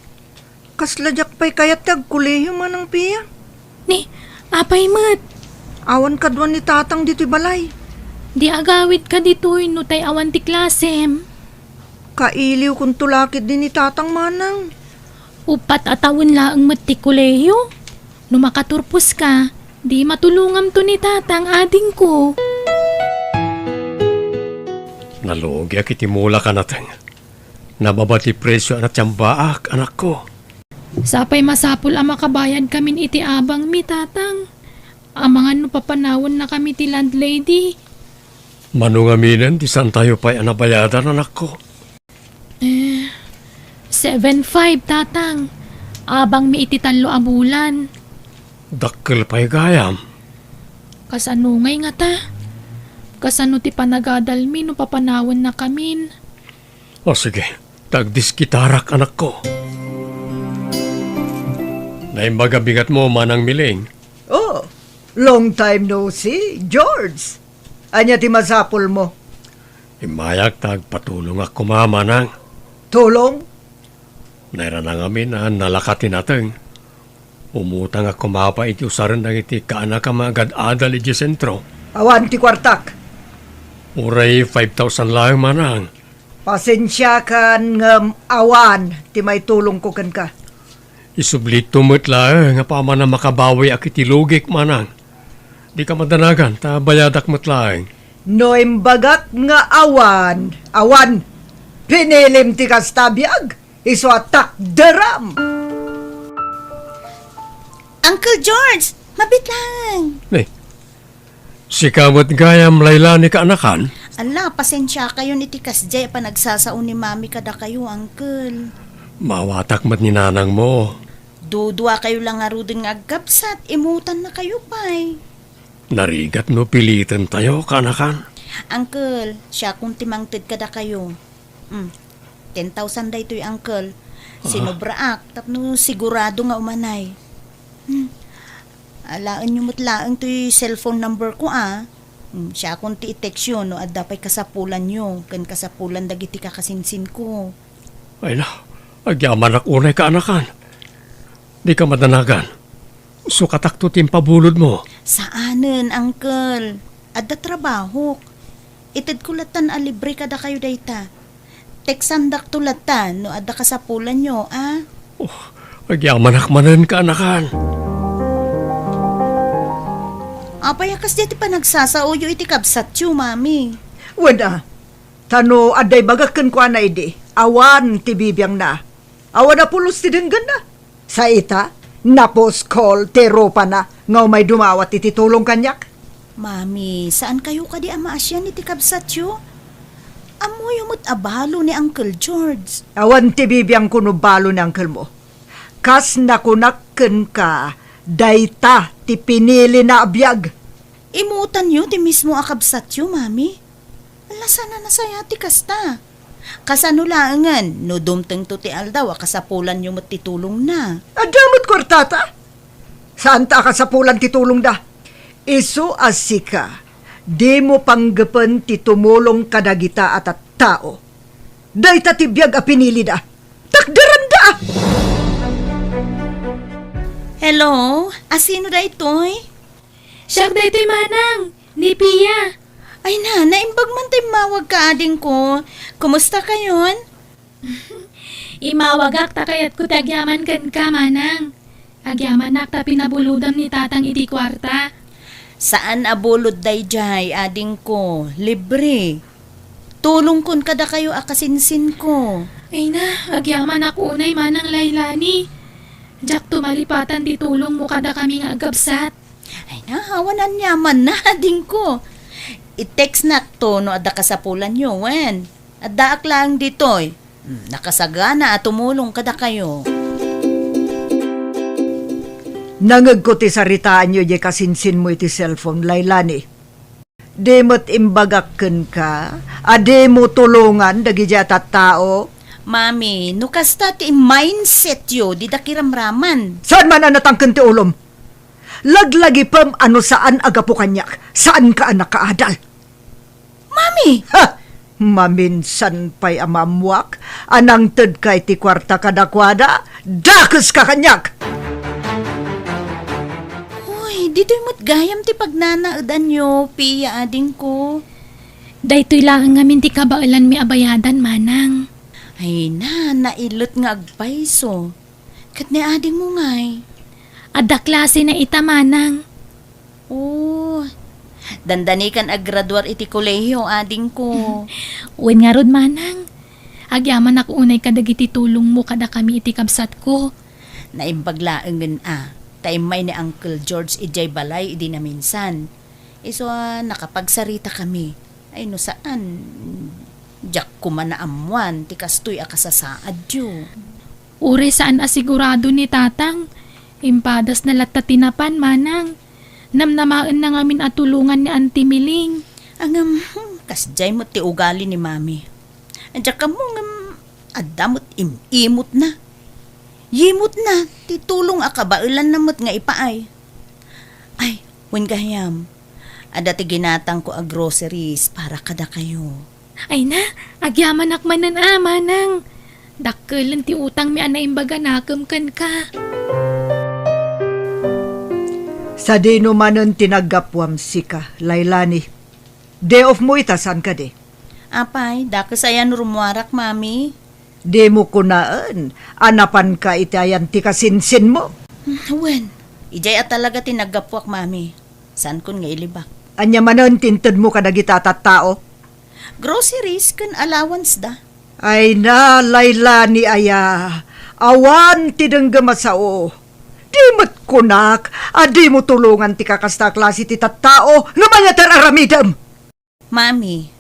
Kasla diak pay kayat ti agkolehiyo, Manang Pia. Ni, apay met? Awan kaduan ni Tatang ditoy balay. Di agawidka ditoy no tay awan ti klasem. Kailiwkonto la ketdi ni Tatang, Manang. Uppat a tawen laeng met ti kolehiyo. No makaturposka, di matulongamto ni Tatang, adingko. Nalugiak iti mulak a nateng. Nababa ti presio a natiambaak, anakko. Sapay masapul a makabayadkamin iti abangmi, Tatang. Amangan no papanawennakami ti landlady. Mano ngaminen ti saantayo pay a nabayadan, anakko? Eh, seven five, Tatang. Abangmi iti tallo a bulan. Dakkel pay gayam. Kasano ngay ngata? Kasano ti panagadalmi no papanawennakamin? O sige, ta agdiskitarak, anakko. Naimbag a bigatmo, Manang Miling. Oh, long time no see, George. Ania ti masapulmo? Immayak ta agpatulongak koma, Manang. Tulong? Nairana ngamin a nalaka ti nateng. Umutangak koma pay iti usaren dagiti kaanakam nga agad-adal idiay sentro. Awan ti kuartak. Uray five thousand laeng, Manang. Pasensiakan ngem awan ti maitulongko kenka. Isublitto met laeng a paman a makabawiak iti lugik, Manang. Dika madanagan ta bayadak met laeng. No imbagak nga awan, awan. Pinilim ti kasta a biag, isu a takderam. Uncle George, mabit laeng. Ni, sika met gayam, Lailani, kaanakan? Ala, pasensiakayon iti kasdiay a panagsasao ni Mami kadakayo, Uncle. Maawatak met ni nanangmo. Duduakayo la ngaruden nga agkabsat, imutannakayo pay. Narigat no pilitentayo, kaanakan? Uncle, siakon ti mangted kadakayo. Hmm. Ten thousand daytoy, Uncle. Ah. Sinobraak tapno sigurado nga umanay. Hmm. Alaenyo met laeng toy cellphone number ko, a. Hmm, siakon ti i-textyo no adda pay kasapulanyo ken kasapulan dagiti kakasinsinko. Ay na, agyamanak unay, kaanakan. Dika madanagan. Sukatakto ti impabulodmo. Saanen, Uncle. Adda trabahok. Itedko lattan a libre kadakayo dayta. Teksandakto lattan no adda kasapulanyo, a? Oh, agyamanak manen, kaanakan. Apay a kasdiay ti panagsasaoyo iti kabsatyo, Mami? Wen a, ta no adda ibagak kenkuana idi, awan ti bibiangna. Awan a pulos ti denggenna. Sa ita, na-post call ti rupana nga umay dumawat iti tulong kaniak. Mami, saankayo kadi a maasian iti kabsatyo? Ammoyo met a balo ni Uncle George. Awan ti bibiangko no balo ni unclemo. Kas nakunak kenka, dayta ti pinilina a biag. Imutanyo ti mismo a kabsatyo, Mami? Ala, saan a nasayaat ti kasta. Kasano laengen no dumtengto ti aldaw a kasapulanyo met ti tulongna? Adda met kuartata. Saanta a kasapulan ti tulongda. Isu a sika, dimo panggepen ti tumulong kadagita a tattao. Dayta ti biag a pinilida. Takderanda! Hello? Asino daytoy? Siak daytoy, manang, ni Pia. Ay na, naimbag man ta immawagka, adingko. Kumusta kayon? Immawagak ta kayatko ti agyaman kenka, manang. Agyamanak ta pinabulodam ni tatang iti kuarta. Saan a bulod daydiay, adingko. Libre. Tulongkon kadakayo a kasinsinko. Ay na, agyamanak unay, manang Lailani. Diakto malipatan ti tulongmo kadakami nga agkabsat. Ay na, awan aniamanna, adingko. I-textnakto no adda kasapulanyo, wen. Addaak laeng ditoy. Hmm, nakasagana a tumulong kadakayo. Nangegko ti saritaanyo diay kasinsinmo iti cellphone, Lailani. Di met imbagak kenka a dimo tulongan dagidiay a tattao? Mami, no kasta ti mindsetyo, dida kiramraman. Saan man a natangken ti ulom? Laglagipem a no saan a gapu kaniak, saanka a nakaadal. Mami! Ha! Maminsan pay a maammuak a nangtedka iti kuarta kadakuada, dakeska kaniak! Uy, ditoy met gayam ti pagnanaedanyo, Pia, adingko. Daytoy laeng ngamin ti kabaelanmi a bayadan, manang. Ay na, nailet nga agpayso. Ket ni adingmo ngay? Adda klasena ita, manang. Oh, dandanikan aggraduar iti kolehiyo, adingko. Wen ngarud, manang. Agyamanak unay kadagiti tulongmo kadakami iti kabsatko. Naimbag laengen a, ta immay ni Uncle George idiay balay idi naminsan. Isu a nakapagsaritakami. Ay no saan, diak koma naammuan ti kastoy a kasasaadyo. Uray saan a sigurado ni Tatang, impadasna latta ti napan, manang. Namnamaenna ngamin a tulongan ni Auntie Miling. Ngem, hmm, kasdiay met ti ugali ni Mami. Diak ammo ngem adda met im-imotna. Yimotna ti tulong a kabaelanna met nga ipaay. Ay, wen gayam, adda ti ginatangko a groceries para kadakayo. Ay na, agyamanak manen a, manang. Dakkelen ti utangmi a naimbag a nakem kenka. Sadino manen ti naggapuam sika, Lailani? Day off mo ita, saan kadi? Apay, dakes aya no rummuarak, Mami? Dimo kunaen a napanka iti ayan ti kasinsinmo? Wen, idiay a talaga ti naggapuak, Mami. Saankon nga ilibak. Ania manen ti intedmo kadagita a tattao? Groceries ken allowance da. Ay na, Lailani aya, awan ti denggem a sao. Di met kunak a dimo tulongan ti kakasta a klase ti tattao nga mangyat ar-aramidem. Mami,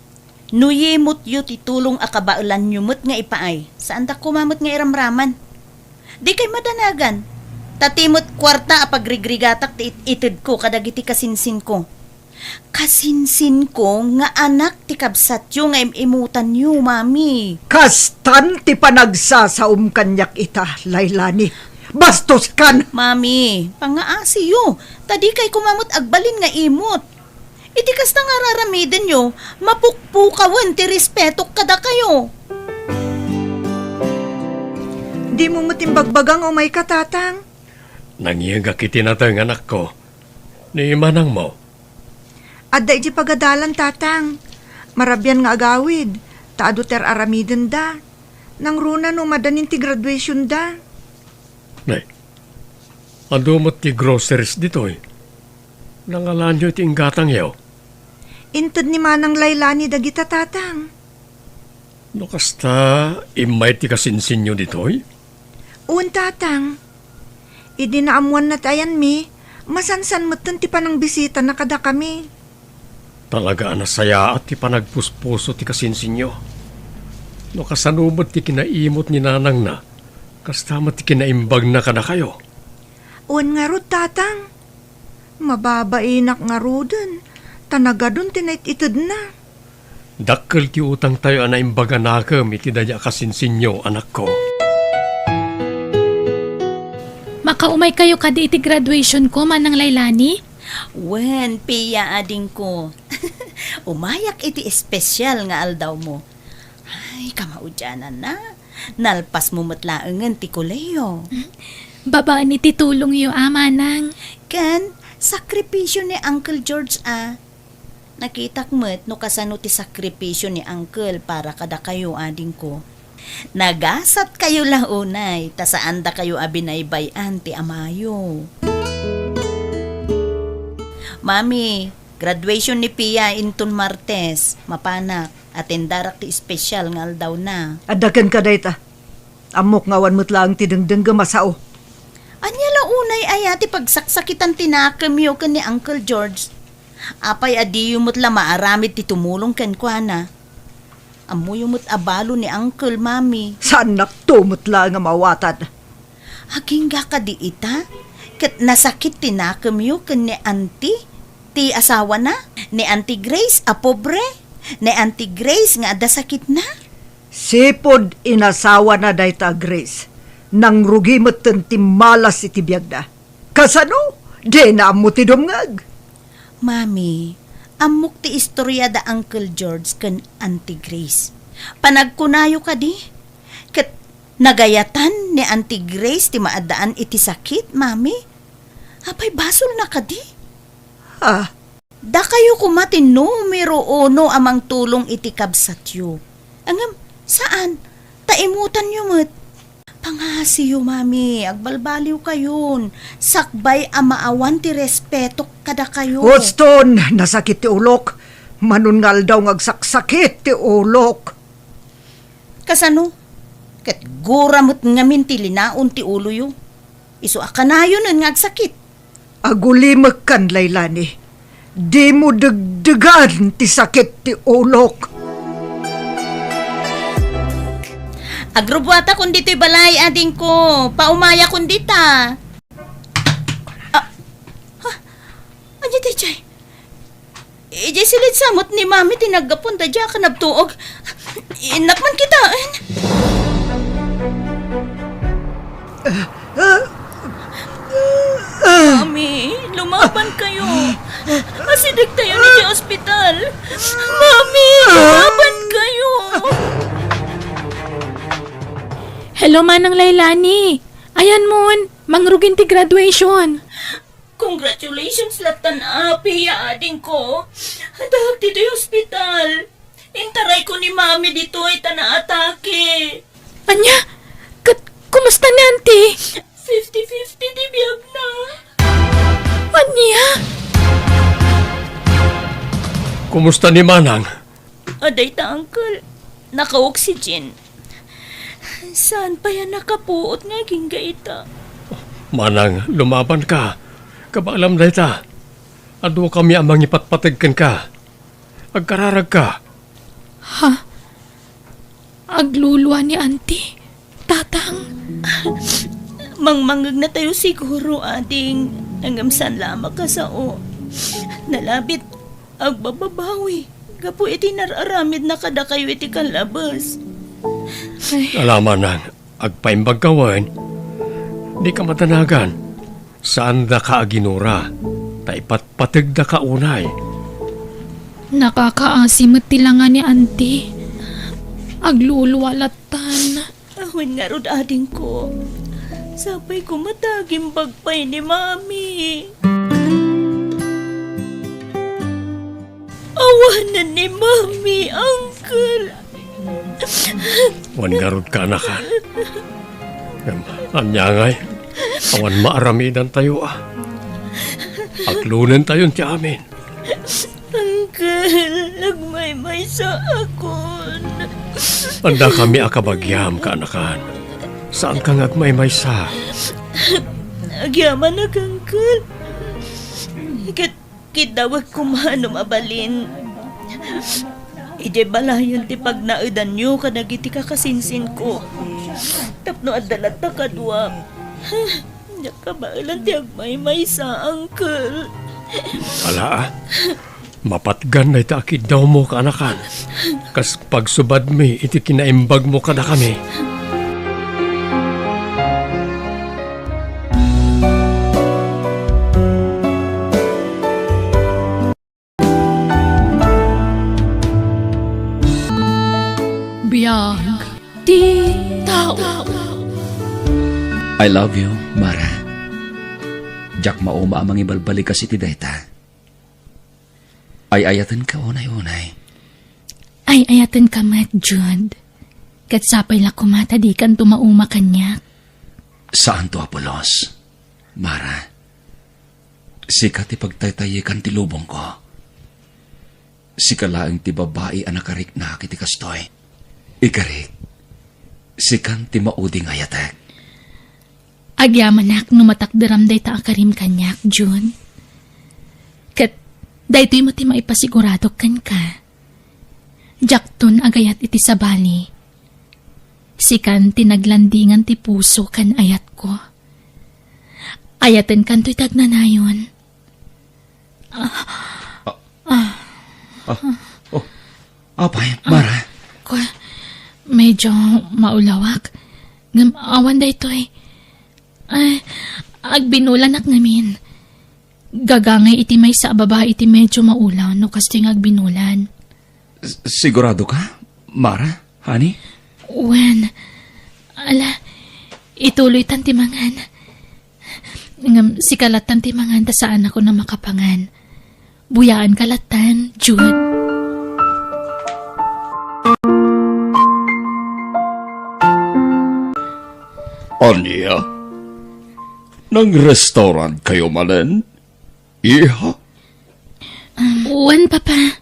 no yimotyo ti tulong a kabaelanyo met nga ipaay, saandak koma met nga iramraman. Dikay madanagan, ta ti met kuarta a pagrigrigatak ti it-itedko kadagiti kasinsinko. Kasinsinko nga anak ti kabsatyo nga im-imutanyo, Mami. Kastan ti panagsasaom kaniak ita, Lailani. Bastos kan! Mami, pangaasiyo, ta dikay koma met agbalin nga imot. Iti kasta nga ar-aramidenyo, mapukpukawen ti respetok kadakayo. Dimo met imbagbaga nga umayka, Tatang? Nangyegak iti nateng, anakko. Ni manangmo? Adda idiay pagadalan, Tatang. Marabian nga agawid, ta adu ti ar-aramidenda. Nangruna no madanin ti graduationda. Ne, adu met ti groceries ditoy. Nangalanyo iti inggatangyo? Inted ni Manang Lailani dagita, Tatang. No kasta, immay ti kasinsinyo ditoy? Wen, Tatang. Idi naammoanna ti ayanmi, masansan metten ti panangbisitana kadakami. Talaga a nasayaat ti panagpuspuso ti kasinsinyo. No kasano met ti kinaimot ni nanangna, kasta met ti kinaimbagna kadakayo. Wen ngarud, Tatang. Mababainak ngaruden, ta nagadun ti nait-itedna. Dakkel ti utangtayo a naimbag a nakem iti daydi a kasinsinyo, anakko. Makaumaykayo kadi iti graduationko, Manang Lailani? Wen, Pia, adingko. Umayak iti espesial nga aldawmo. Ay, kamaudiananna. Nalpasmo met laengen ti kolehiyo. Babaen iti tulongyo a, Manang. Ken sakripisio ni Uncle George a. Nakitak met no kasano ti sakripisio ni Uncle para kadakayo, adingko. Nagasatkayo la unay, ta saandakayo a binaybay-an ti amayo. Mami, graduation ni Pia inton Martes. Mapanak. Atendarak ti espesyal nga aldawna. Adda kenka dayta. Ammok nga awan met laeng ti dengdengngem a sao. Ania la unay aya ti pagsaksakitan ti nakemyo ken ni Uncle George? Apay a diyo met la maaramid ti tumulong kenkuana? Ammoyo met a balo ni Uncle, Mami. Saannakto met laeng a mawatad. Agingga kadi ita? Ket nasakit ti nakemyo ken ni Auntie, ti asawana? Ni Auntie Grace a pobre? Ni Auntie Grace nga adda sakitna? Sipud inasawana dayta a Grace, nangrugi metten ti malas iti biagda. Kasano? Dina ammo ti dumngeg. Mami, ammok ti istoria da Uncle George ken Auntie Grace. Panagkunayo kadi, ket nagayatan ni Auntie Grace ti maaddaan iti sakit, Mami? Apay, basolna kadi? Ah. Dakayo koma ti numero uno a mangtulong iti kabsatyo. Ngem, saan, ta imutanyo met. Pangasiyo, Mami, agbalbaliwkayon. Sakbay a maawan ti respeto kadakayo. Houston, nasakit ti ulok. Manon nga aldaw nga agsaksakit ti ulok. Kasano? Ket gura met ngamin ti linaon ti uloyo. Isu a kanayonen nga agsakit. Agulimekkan, Lailani. Dimo degdegan ti sakit ti ulok. Agrubbuatakon ditoy balay, adingko. Paumayakon dita. Ah, ha? Ania daydiay? Idiay silid sa met ni Mami ti naggapuan daydiay a kanabtuog. Innak man kitaen. Mami, lumaban kayo. Asideg tayo ni ti ospital. Mami, lumaban kayo. Hello, Manang Lailani. Ayan mon, mangrugin ti graduation. Congratulations lattan, Api, ya adingko. Addaak ditoy ospital. Intarayko ni Mami ditoy ta naatake. Ania? Ket kumusta ni Auntie? Fifty fifty ti biagna. Ania? Kumusta ni Manang? Adda ita, Uncle. Naka-oxygen. Saan pay a nakapuot nga agingga ita? Manang, lumabanka. Kabaelam dayta. Adukami a mangipatpateg kenka. Agkararagka. Ha? Aglulua ni Auntie? Tatang? Mangmangegnatayo siguro, ading. Ngem saan la a makasao. Nalabit, agbababawi gapu iti nar-aramidna kadakayo iti kallabes. Ay. Ala, Manang, agpaimbagka wen. Dika madanagan. Saandaka a ginura, ta ipatpategdaka unay. Nakakaasi met ti langa ni Auntie. Aglulua lattan. Awan ngarud, adingko. Sapay koma ta agimbag pay ni Mami. Awanen ni Mami, Uncle. Wen ngarud, kaanakan. Ngem, ania ngay? Awan maaramidantayo a. Aglonentayon ti amin. Uncle, agmaymaysaakon. Addakami a kabagiam, kaanakan. Saanka nga agmaymaysa. Agyamanak, Uncle. Ket Kiddawek koma no mabalin. Idiay balayen ti pagnaedanyo kadagiti kakasinsinko. Tapno adda latta kadua. Diak kabaelan ti agmaymaysa, Uncle. Ala, a. Mapatgan dayta a kiddawmo, kaanakan. Kas pagsubadmi iti kinaimbagmo kadakami. Biag ti tao. I love you, Mara. Diak mauma a mangibalbalikas iti dayta. Ay-ayatenka unay-unay. Ay-ayatenka met, Jude. Ket sapay la koma ta dikanto mauma kaniak. Saanto a pulos, Mara. Sika ti pagtaytayekan ti lubongko. Sika laeng ti babai a nakariknak iti kastoy. Ikarik, sikan ti maudi nga ayatek. Agyamanak no matakderam dayta a karim kaniak, June. Ket daytoy met ti maipasiguradok kenka. Diakton agayat iti sabali. Sikan ti naglandingan ti puso ken ayatko. Ayatenkanto iti agnanayon. Ah, ah, oh, apay, Mara? Kua, medyo maulawak. Ngem awan daytoy. Ay, agbinulanak ngamin. Gagangay iti maysa a babai iti medyo maulaw no kastoy nga agbinulan. S-, sigurado ka, Mara? Honey? Wen, ala, ituloytan ti mangan. Ngem sika lattan ti mangan ta saanakon a makapangan. Buyaanka lattan, Jude. Ania? Nang-restaurant kayo manen? Iha? Wen, Papa.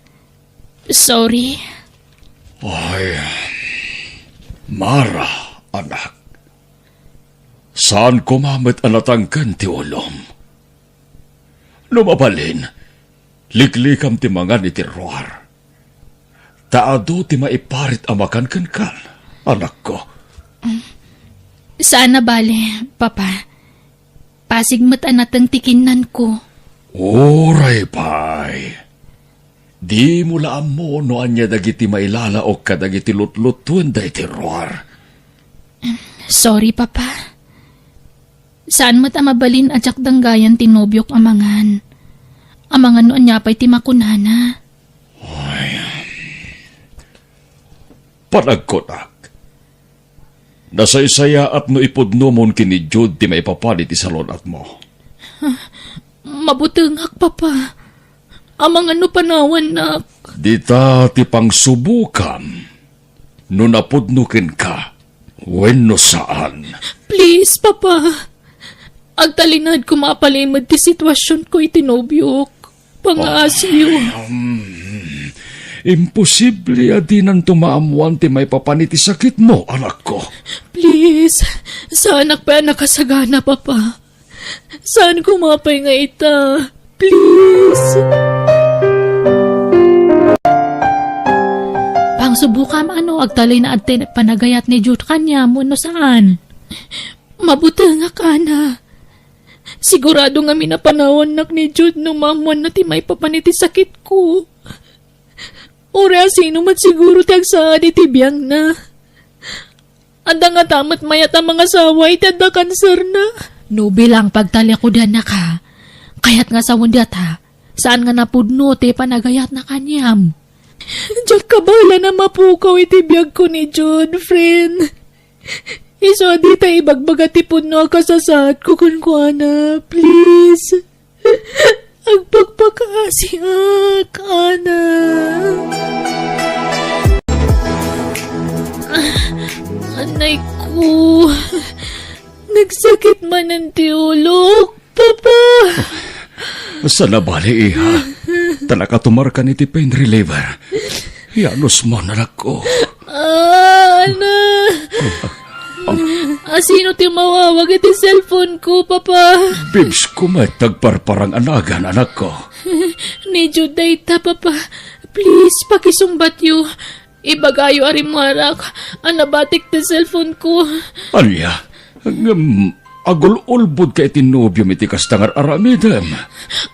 Sorry. Ay, Mara, anak. Saan koma met a natangken ti ulom. No mabalin, liklikam ti mangan iti ruar. Ta adu ti maiparit a makan kenka, anakko. Saan a bale, Papa. Pasig met a nateng ti kinnanko. Uray pay. Dimo la ammo no ania dagiti mailalaok kadagiti lutlutuen daytoy ruar. Sorry, Papa. Saan met a mabalin a diak danggayan ti nobiok a mangan. Amangan no ania pay ti makunana. Ay. Panagkunak. Nasaysayaat no ipudnomon ken ni Jude ti maipapan iti salun-atmo. Mabutengak, Papa. Amangan no panawannak. Dita ti pangsubokam no napudno kenka wenno saan. Please, Papa. Agtalinaed koma a palimed ti situasionko iti nobiok. Pangaasiyo. Ay, um, imposible a dinanto maammoan ti maipapan iti sakitmo, anakko. Please, saanak pay a nakasagana, Papa. Saan koma pay nga ita. Please. Pangsubokam a no agtalinaed ti panagayat ni Jude kaniam wenno saan. Mabutengak, Ana. Sigurado ngamin a panawannak ni Jude no maammoanna ti maipapan iti sakitko. Uray asino met siguro ti agsaad iti biangna. Adda ngata met mayat a mangasawa iti adda kanserna. No bilang pagtalikudannak, kayat nga sawen dayta, saan nga napudno ti panagayatna kaniam. Diak kabaelan a mapukaw iti biagko ni Jude, friend. Isu a dita ibagbaga ti pudno a kasasaadko kenkuana, please. Agpakpakaasiak, Ana. Anay ko. Nagsakit manen ti ulok, Papa. Saan a bale, iha. Ta nakatumarkan iti pain reliever. Ianusmon, anakko. Ah, Ana. Asino ti mawawag iti cellphone ko, Papa? Bibs ko met ti agparparang a nagan, anakko. Ni Jude dayta, Papa. Please, pakisungbatyo. Ibagayo a rimmuarak a nabatik ti cellphone ko. Ania? Ngem agul-ulbodka iti nobiom iti kasta nga ar-aramidem?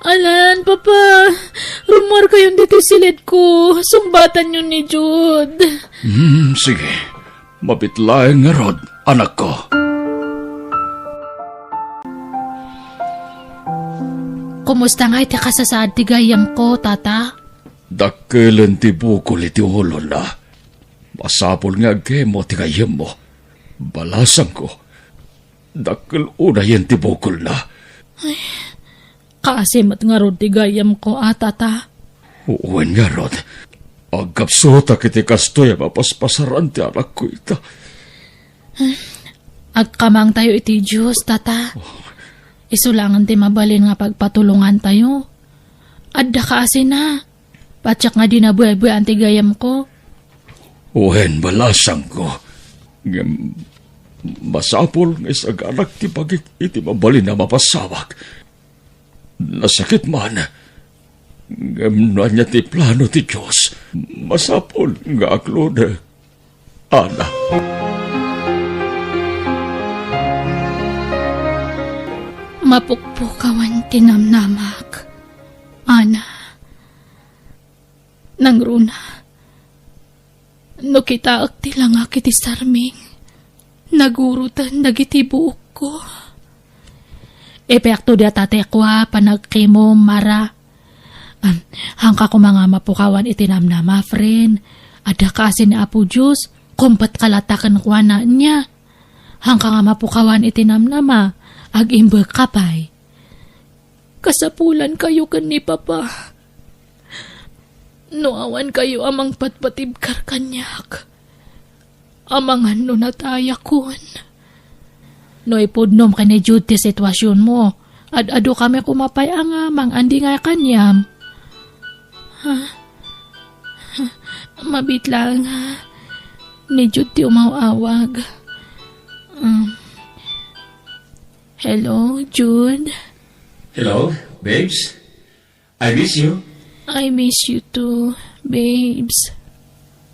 Alan, Papa. Rummuarkayon ditoy siled ko. Sungbatanyo ni Jude. Hmm, sige. Mabit laeng ngarud, anakko. Kumusta ngay ti kasasaad ti gayyemko, Tata? Dakkelen ti bukol iti ulona. Masapul nga agkemo ti gayyemmo. Balasangko, dakkel unayen ti bukolna. Kaasi met ngarud ti gayyemko a, Tata. Wen ngarud, agkapsutak iti kastoy a mapaspasaran ti anakko ita. Agkamangtayo iti Dios, Tata. Isu laengen ti mabalin nga pagpatulongantayo. Adda kaasina. Patiek nga dina buebuean ti gayyemko. Wen, balasangko. Ngem masapul nga isaganak ti bagik iti mabalin a mapasawak. Nasakit man. Ngem no ania ti plano ti Dios, masapul nga aklodek. Ana. Mapukpukawan ti namnamak, Ana. Nangruna, no kitaek ti langak iti sarming, naguroten dagiti buokko. Epekto dayta ti kua, panagkimom, Mara. Am, hangka koma nga mapukawan iti namnama, friend. Adda kaasi ni Apo Dios, kumpet ka latta kenkuana, ania? Hangka nga mapukawan iti namnama, agimbegka pay. Kasapulankayo ken ni Papa. No awankayo a mangpatpatibkar kaniak, amangan no natayakon. No ipudnom ken ni Jude ti situasionmo, ad-adu kami koma pay a nga mangandingay kaniam. Ha? Mabiit laeng, ha? Ni Jude ti umaw-awag. Um, hello, Jude? Hello, babes? I miss you. I miss you too, babes.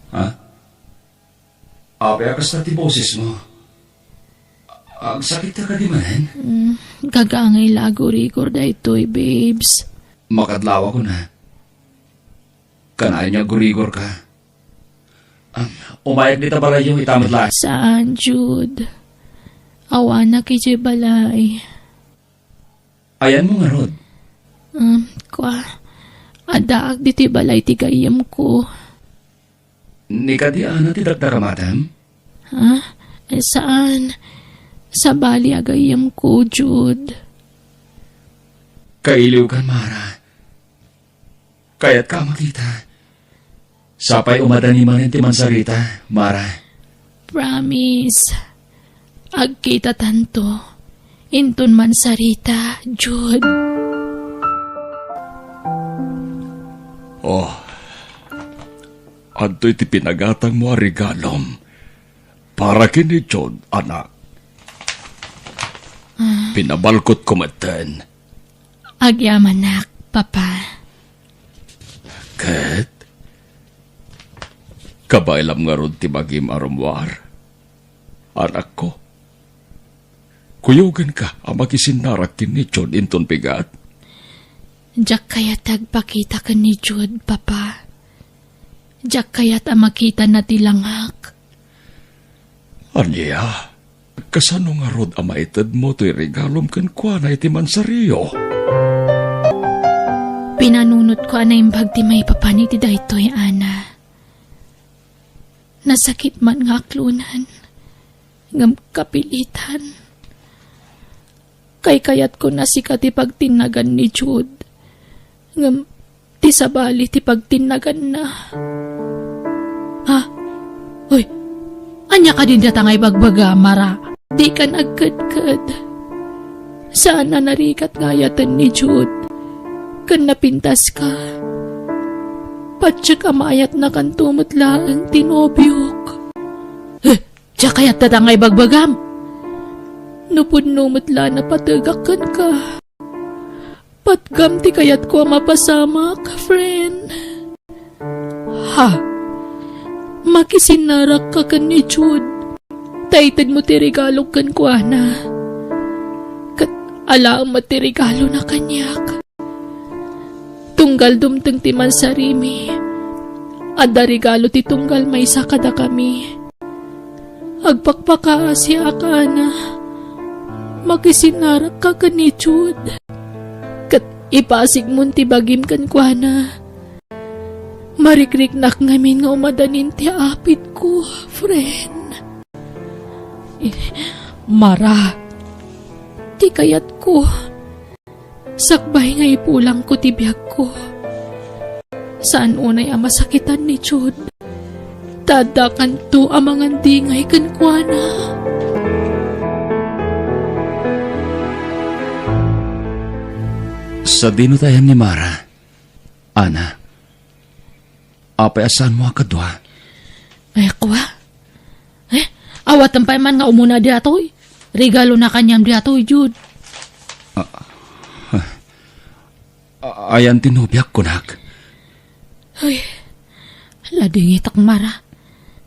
Ha? Apay a kasta ti boses mo? Agsakit ka kadi manen? Mm, gagangay la agurigor daytoy, babes. Makadlawakon a. Kanayon nga agurigor ka. Um, umayak dita balayyo, ita met laeng. Saan, Jude? Awanak idiay balay. Ayanmo ngarud? Um, kua, addaak ditoy balay ti gayyemko. Ni kadi, Ana, ti dakdakamatem? Ha? Eh, saan? Sabali a gayyemko, Jude. Kailiwkan, Mara. Kayatka a makita. Sapay umadani manen ti mansarita, Mara. Promise. Agkitatanto. Inton mansarita, Jude. Oh. Adtoy ti pinagatangmo a regalom para ken ni Jude, anak. Ah. Pinabalkotko metten. Agyamanak, Papa. Ket, kabaelam ngarud ti bagim a rummuar, anakko. Kuyogenka a makisinnarak ken ni Jude inton bigat. Diak kayat ti agpakita ken ni Jude, Papa. Diak kayat a makitana ti langak. Ania? Kasano ngarud a maitedmo toy regalom kenkuana iti mansario? Pinanunotko a naimbag ti maipapan iti daytoy, Ana. Nasakit man nga aklonan, ngem kapilitan. Kaykayatko a sika ti pagtinnagan ni Jude, ngem ti sabali ti pagtinnaganna. Ha? Uy, ania kadi dayta nga ibagbaga, Mara? Dikan agkedked. Saan a narigat nga ayaten ni Jude. Ken napintaska. Patiek a maayatnakanto met laeng ti nobiok. Eh, diak kayat dayta nga ibagbagam. No pudno met la a napategak kenka. Patgam ti kayatko a mapasamak, friend. Ha? Makisinnarakka ken ni Jude. Ta itedmo ti regalok kenkuana. Ket alaem met ti regalona kaniak. Tunggal dumteng ti mansarimi, adda regalo ti tunggal maysa kadakami. Agpakpakaasiak, Ana. Makisinnarakka ken ni Jude. Ket ipasigmon ti bagim kenkuana. Marikriknak ngamin nga umadanin ti apitko, friend. Eh, Mara, ti kayatko, sakbay nga ipulangko ti biagko. Saan unay a masakitan ni Jude. Ta addakanto a mangandingay kenkuana. Sadino ti ayan ni Mara? Ana, apay a saanmo a kadua? Ay, kua? Eh, awaten pay man nga umuna daytoy. Regalona kaniam daytoy, Jude. Ah, ah, ah, ayan ti nobiak, kunak. Ay, ladingitak, Mara.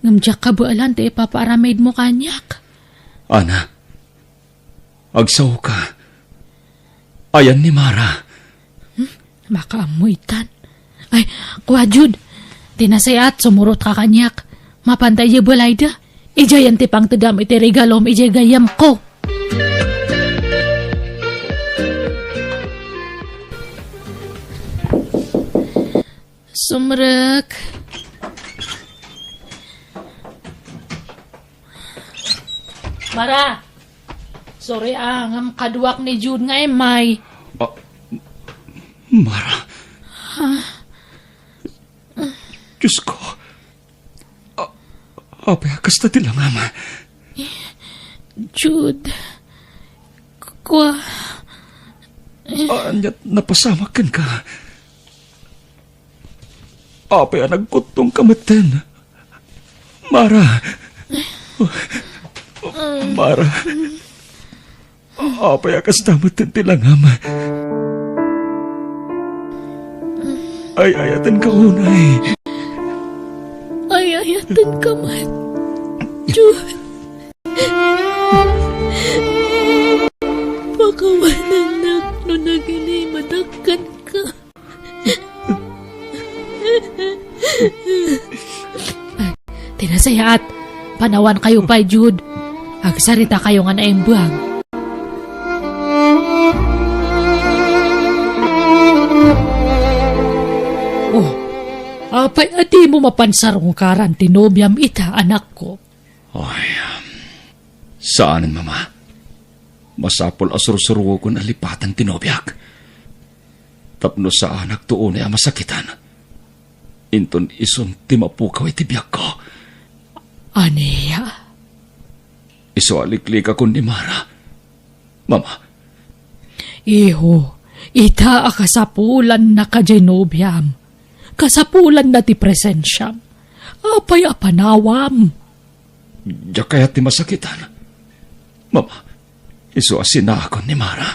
Ngem diak kabaelan ti ipapaaramidmo kaniak. Ana, agsaoka. Ayan ni Mara. Hmm? Makaammo itan. Ay, kua, Jude. Ti nasayaat, sumurotka kaniak. Mapanta idiay balayda. Idiayen ti pangtedam iti regalom idiay gayyemko. Sumrek. Mara! Sorry, ah, ngem kaduak ni Jude nga immay. Ah, Mara. Diyos ko. A-, apay a kasta ti langam? Jude, kua. Ania't napasamak kenka? Apay a nagkuttongka metten? Mara. Mara. Apay a kasta metten ti langam? Ay-ayatenka unay. Ay-ayatenka met, Jude. Pakawanennak no nagilimedak kenka. Ti nasayaat, panawankayo pay, Jude. Agsaritakayo nga naimbuang. Oh, apay a dimo mapan sarungkaran ti nobiam ita, anakko? Ay, saanen, Mama. Masapul a sursuruoken a lipaten ti nobiak. Tapno saanakto unay a masakitan. Inton isun ti mapukaw iti biagko. Ania? Isu a liklikakon ni Mara. Mama. Iho, ita a kasapulannaka diay nobiam. Kasapulanna ti presensiam. Apay a panawam? Diak kayat ti masakitan. Mama, isu a sinaakon ni Mara.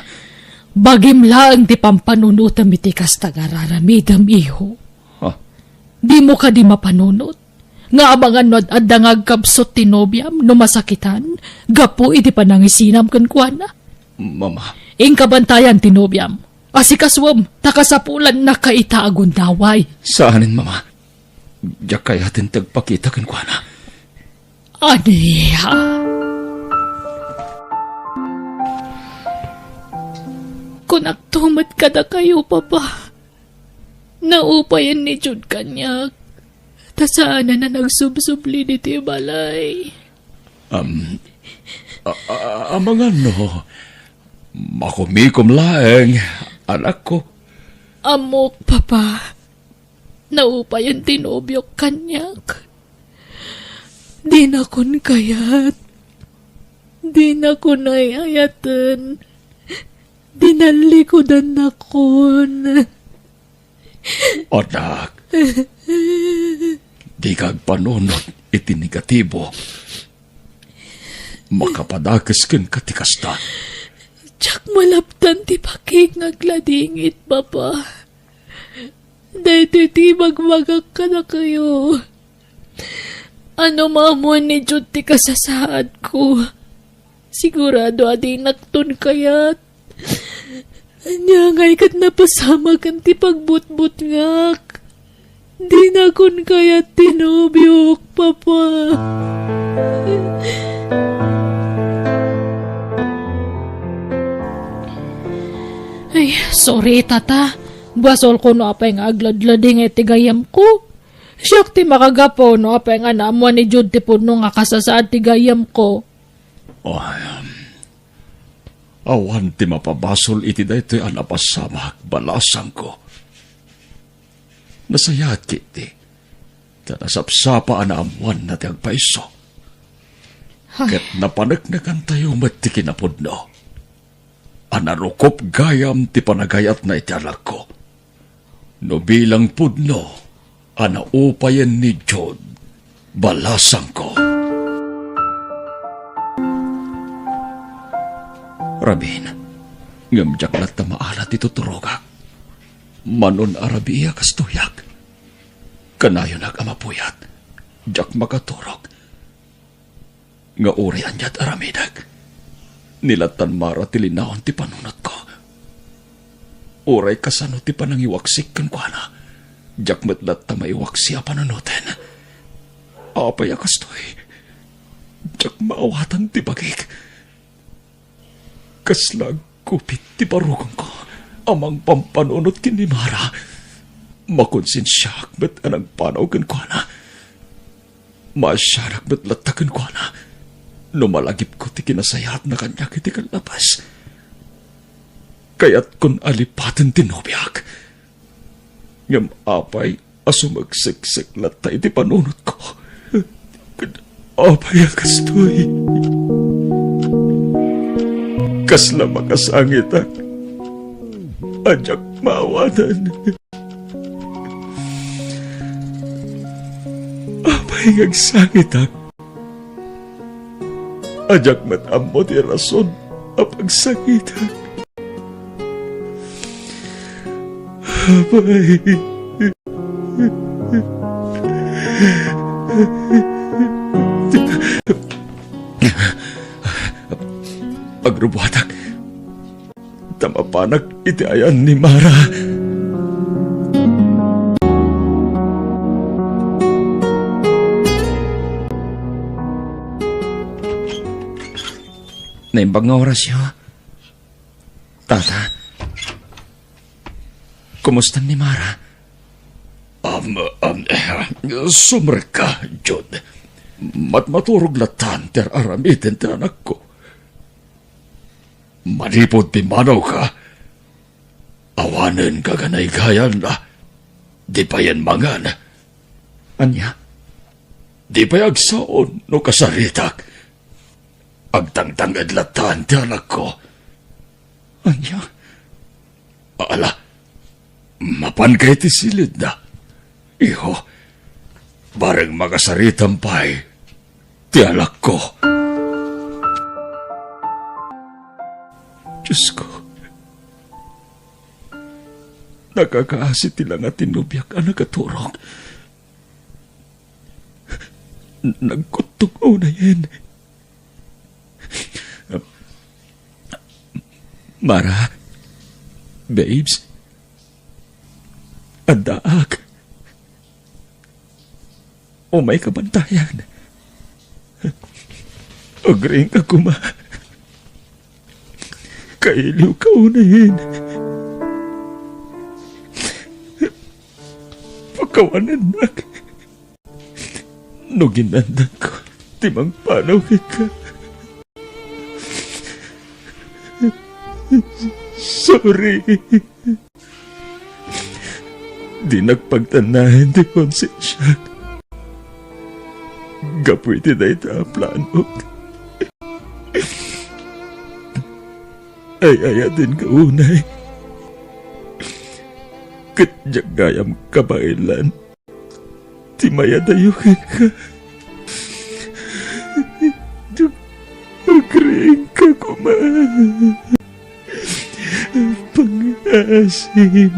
Bagim laeng ti pampanunotem iti kasta nga ar-aramidem, iho. Ha? Dimo kadi mapanunot nga amangan no ad-adda nga agkabsut ti nobiam no masakitan gapu iti panangisinam kenkuana? Mama. Inka bantayan ti nobiam. Asikasuem, ta kasapulannaka ita a gundaway. Saanen, Mama. Diak kayaten ti agpakita kenkuana. Ania? Kunakto met kadakayo, Papa. Naupayen ni Jude kaniak, ta saanen a nagsubsubli ditoy balay. Am, a, a, amangan no makumikom laeng, anakko. Ammok, Papa. Naupayen ti nobiok kaniak. Dinakon kayat. Dinakon ay-ayaten. Dinallikudannakon. Anak, dika agpanunot iti negatibo. Makapadakes kenka ti kasta. Diak malaptan ti bakik nga agladingit, Papa. Daytoy ti ibagbagak kadakayo. Ano maammoen ni Jude ti kasasaadko? Sigurado a dinakton kayat. Ania ngay ket napasamaken ti pagbutbutngak. Dinakon kayat ti nobiok, Papa. Ay, sorry, Tata. Basolko no apay nga agladladingay ti gayyemko. Siak ti makagapu no apay nga naammoan ni Jude ti pudno nga kasasaad ti gayyemko. Ay, um, awan ti mapabasol iti daytoy a napasamak, balasangko. Nasayaat ketdi, ta nasapsapa a naammoanna ti agpaiso. Ay. Ket napaneknekantayo met ti kinapudno a narukop gayam ti panagayatna iti anakko. No bilang pudno a naupayen ni Jude, balasangko. Rabin, ngem diak latta maala ti tuturogak. Manon a rabii a kastoyak. Kanayonak a mapuyat. Diak makaturog. Nga uray ania't aramidek, ni lattan Mara ti linaon ti panunotko. Uray kasano ti panangiwaksik kenkuana, diak met latta maiwaksi a panunoten. Apay a kastoy? Diak maawatan ti bagik. Kasla agkupit ti barukongko a mangpampanunot ken ni Mara. Makonsensiaak met a nagpanaw kenkuana. Maasianak met latta kenkuana no malagipko ti kinasayaatna kaniak iti kallabas. Kayatkon a lipaten ti nobiak. Ngem apay a sumekseksek latta iti panunotko? Apay a kastoy? Kasla makasangitak a diak maawanan. Apay nga agsangitak a diak met ammo ti rason a pagsangitak? Apay. Agrubuatak ta mapanak iti ayan ni Mara. Naimbag nga orasyo, Tata. Kumusta ni Mara? Um, um, sumrekka, Jude. Matmaturog lattan ti ar-aramiden ti anakko. Manipud pimmanawka, awanen kaganaygayanna, di payen mangan. Ania? Di pay agsaon no kasaritak. Agtangtanged lattan ti anakko. Ania? Ala, mapanka iti silidna. Iho, bareng makasaritam pay ti anakko. Diosko, nakakaasi ti langa ti nobiak a nagaturog. Nagkuttog unayen. Mara, babes, addaak. Umayka bantayan. Agriingka koma. Kailiwka unayen. Pakawanennak no ginandanko ti mangpanaw kenka. Sorry. Dinak pagtannaen ti konsensiak gapu iti dayta a planok. Ay-ayatenka unay. Ket diak gayam kabaelan ti mayadayo kenka. Agriingka koma. Pangaasim,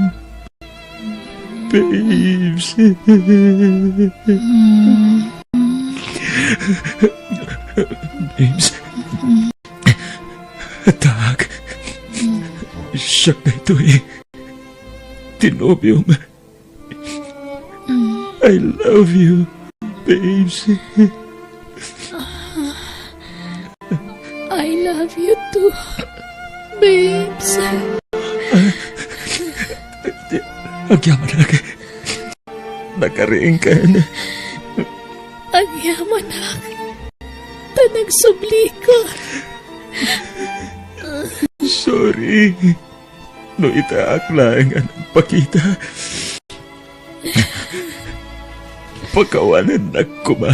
babes. Babes. Addaak. Siak daytoy ti nobiom. I love you, babes. I love you too, babes. Agyamanak. Nakariingkan. Agyamanak. Ta nagsublika. Sorry. No itaak laeng a nagpakita, pakawanennak koma.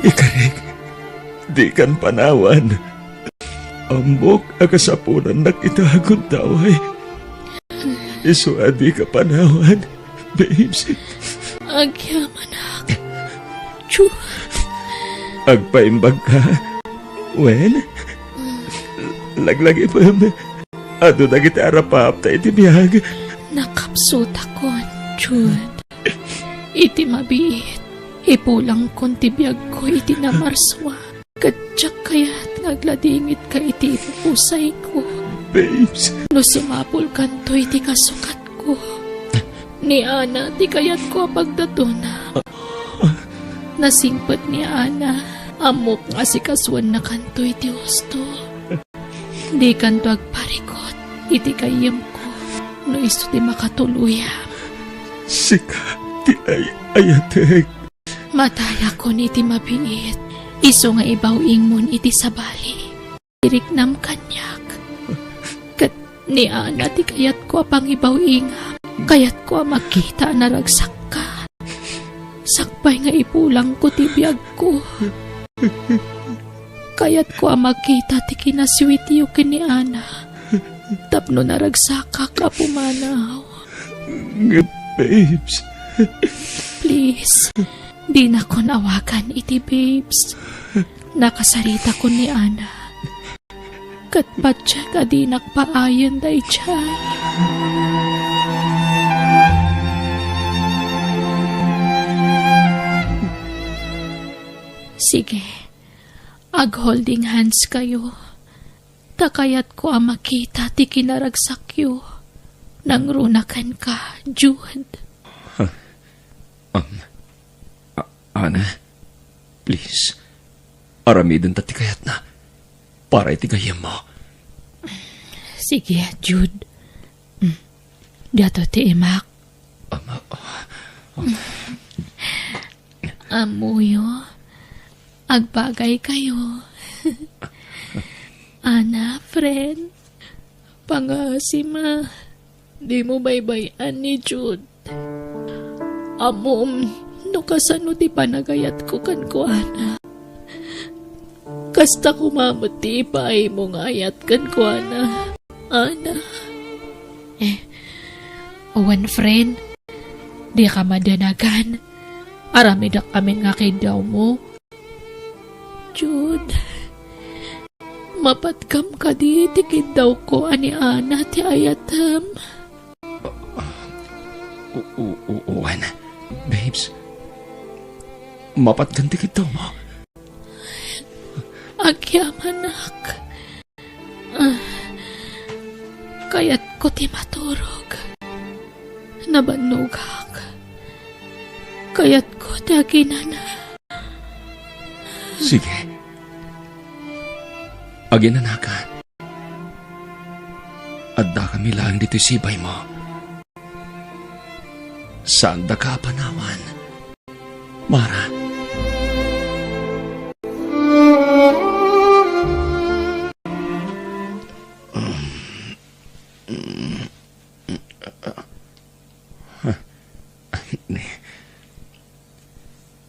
Ikarik, dikan panawan. Ammok a kasapunannak ita a gundaway. Isu a dika panawan. Babes. Agyamanak. Jude. Agpaimbagka wen laglagipem. Adu dagiti arapapta iti biag. Nakapsutakon, Jude. Iti mabiit, ipulangkon ti biagko iti namarsua. Ket diak kayat nga agladingitka iti ipupusayko. Babes. No sumapulkanto iti kasukatko, ni Ana ti kayatko a pagdatonam. Nasingpet ni Ana. Ammok nga asikasuennakanto iti husto. Dikanto agparikut iti gayyemko no isu ti makatuluyam. Sika ti ay-ayatek. Matayakon iti mabiit, isu nga ibaw-ingmon iti sabali. Iriknam kaniak. Ket ni Ana ti kayatko a pangibaw-ingam. Kayatko a makita a naragsakka. Sakbay nga ipulangko ti biagko. Kayatko a makita ti kinasweetyo ken ni Ana tapno naragsakak a pumanaw. Nga, babes. Please, dinakon awagan iti babes. Nakasaritakon ni Ana. Ket patiek a dinak paayen daydiay. Sige, ag-holding hands kayo. Ta kayatko a makita ti kinaragsakyo. Nangruna kenka, Jude. Um, A-, Ana, please, aramidenta ti kayatna para iti gayyemmo. Sige, Jude. Mm. Diato ti imak. Ama, ah, ah. Ammoyo, agbagaykayo. Ana, friend, pangaasim a dimo baybay-an ni Jude. Ammom no kasano ti panagayatko kenkuana. Kasta koma met ti ipaaymo nga ayat kenkuana, Ana. Eh, wen, friend, dika madanagan. Aramidek amin nga kiddawmo. Jude, mapatgam kadi ti kiddawko a ni Ana ti ayatem? U-, u-, u-, wen, babes, mapatgan ti kiddawmo. Agyamanak. Ah, kayatko ti maturog. Nabannogak. Kayatko ti aginana. Sige. Aginanaka. Addakami laeng ditoy sibaymo. Saandaka a panawan, Mara.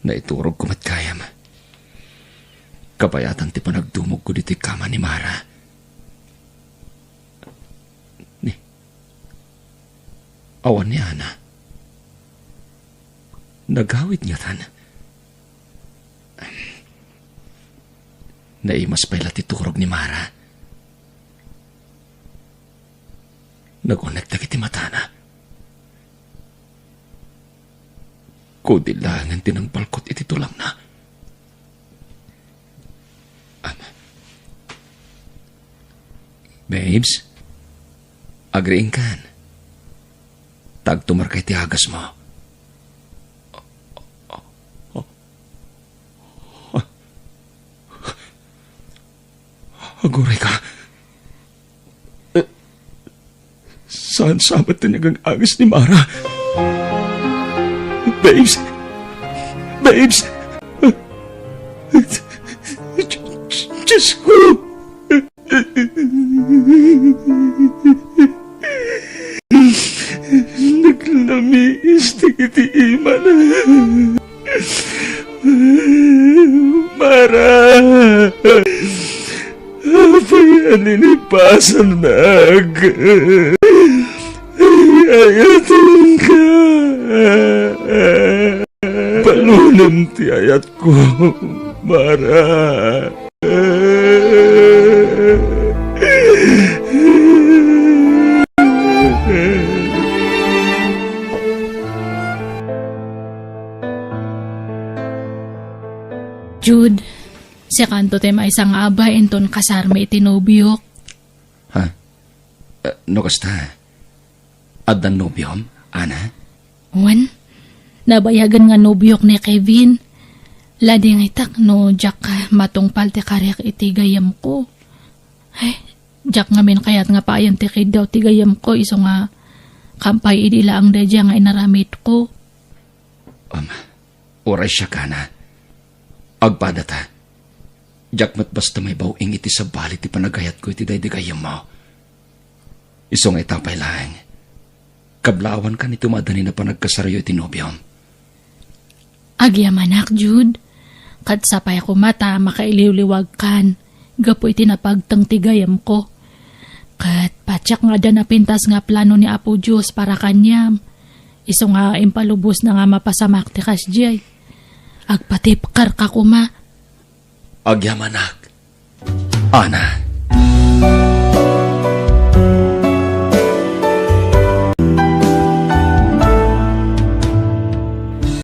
Naiturogko met gayam. Kabayatan ti panagdumogko ditoy kama ni Mara. Ni, awan ni Ana. Nagawid ngatan. Naimas pay la ti turog ni Mara. Naguneg dagiti matana. Kudil laengen ti nangbalkot iti tulangna. Ama. Babes, agriingkan. Tagtumarka iti agasmo. Aguray ka. Saan sa met ti nagang-agas ni Mara? Babes! Babes! Diyos ko! Naglamiis dagiti imana. Mara! Apay a nilipasannak? Ay-ayatenka. Balunem ti ayatko, Mara. Jude, sikanto ti maysa nga abay inton kasarmi iti nobiok. Ha? Eh, no kasta, addan nobiom, Ana? Wen, nabayagen nga nobiok ni Kevin. Ladingitak no diak matungpal ti kariak iti gayyemko. Ay, diak ngamin kayat nga paayen ti kiddaw ti gayyemko isu nga Kampay idi laeng daydiay nga inaramidko. Am, uray siak, Ana. Agpadata. Diak met basta maibaw-ing iti sabali ti panagayatko iti daydi gayyemmo. Isu nga ita pay laeng, kablaawankan iti madani a panagkasarayo iti nobiom. Agyamanak, Jude. Ket sapay koma ta makailiwliwagkan gapu iti napagteng ti gayyemko. Ket patiek nga adda napintas nga plano ni Apo Dios para kaniam. Isu nga impalubosna nga mapasamak ti kasdiay. Agpatibkerka koma. Agyamanak. Ana.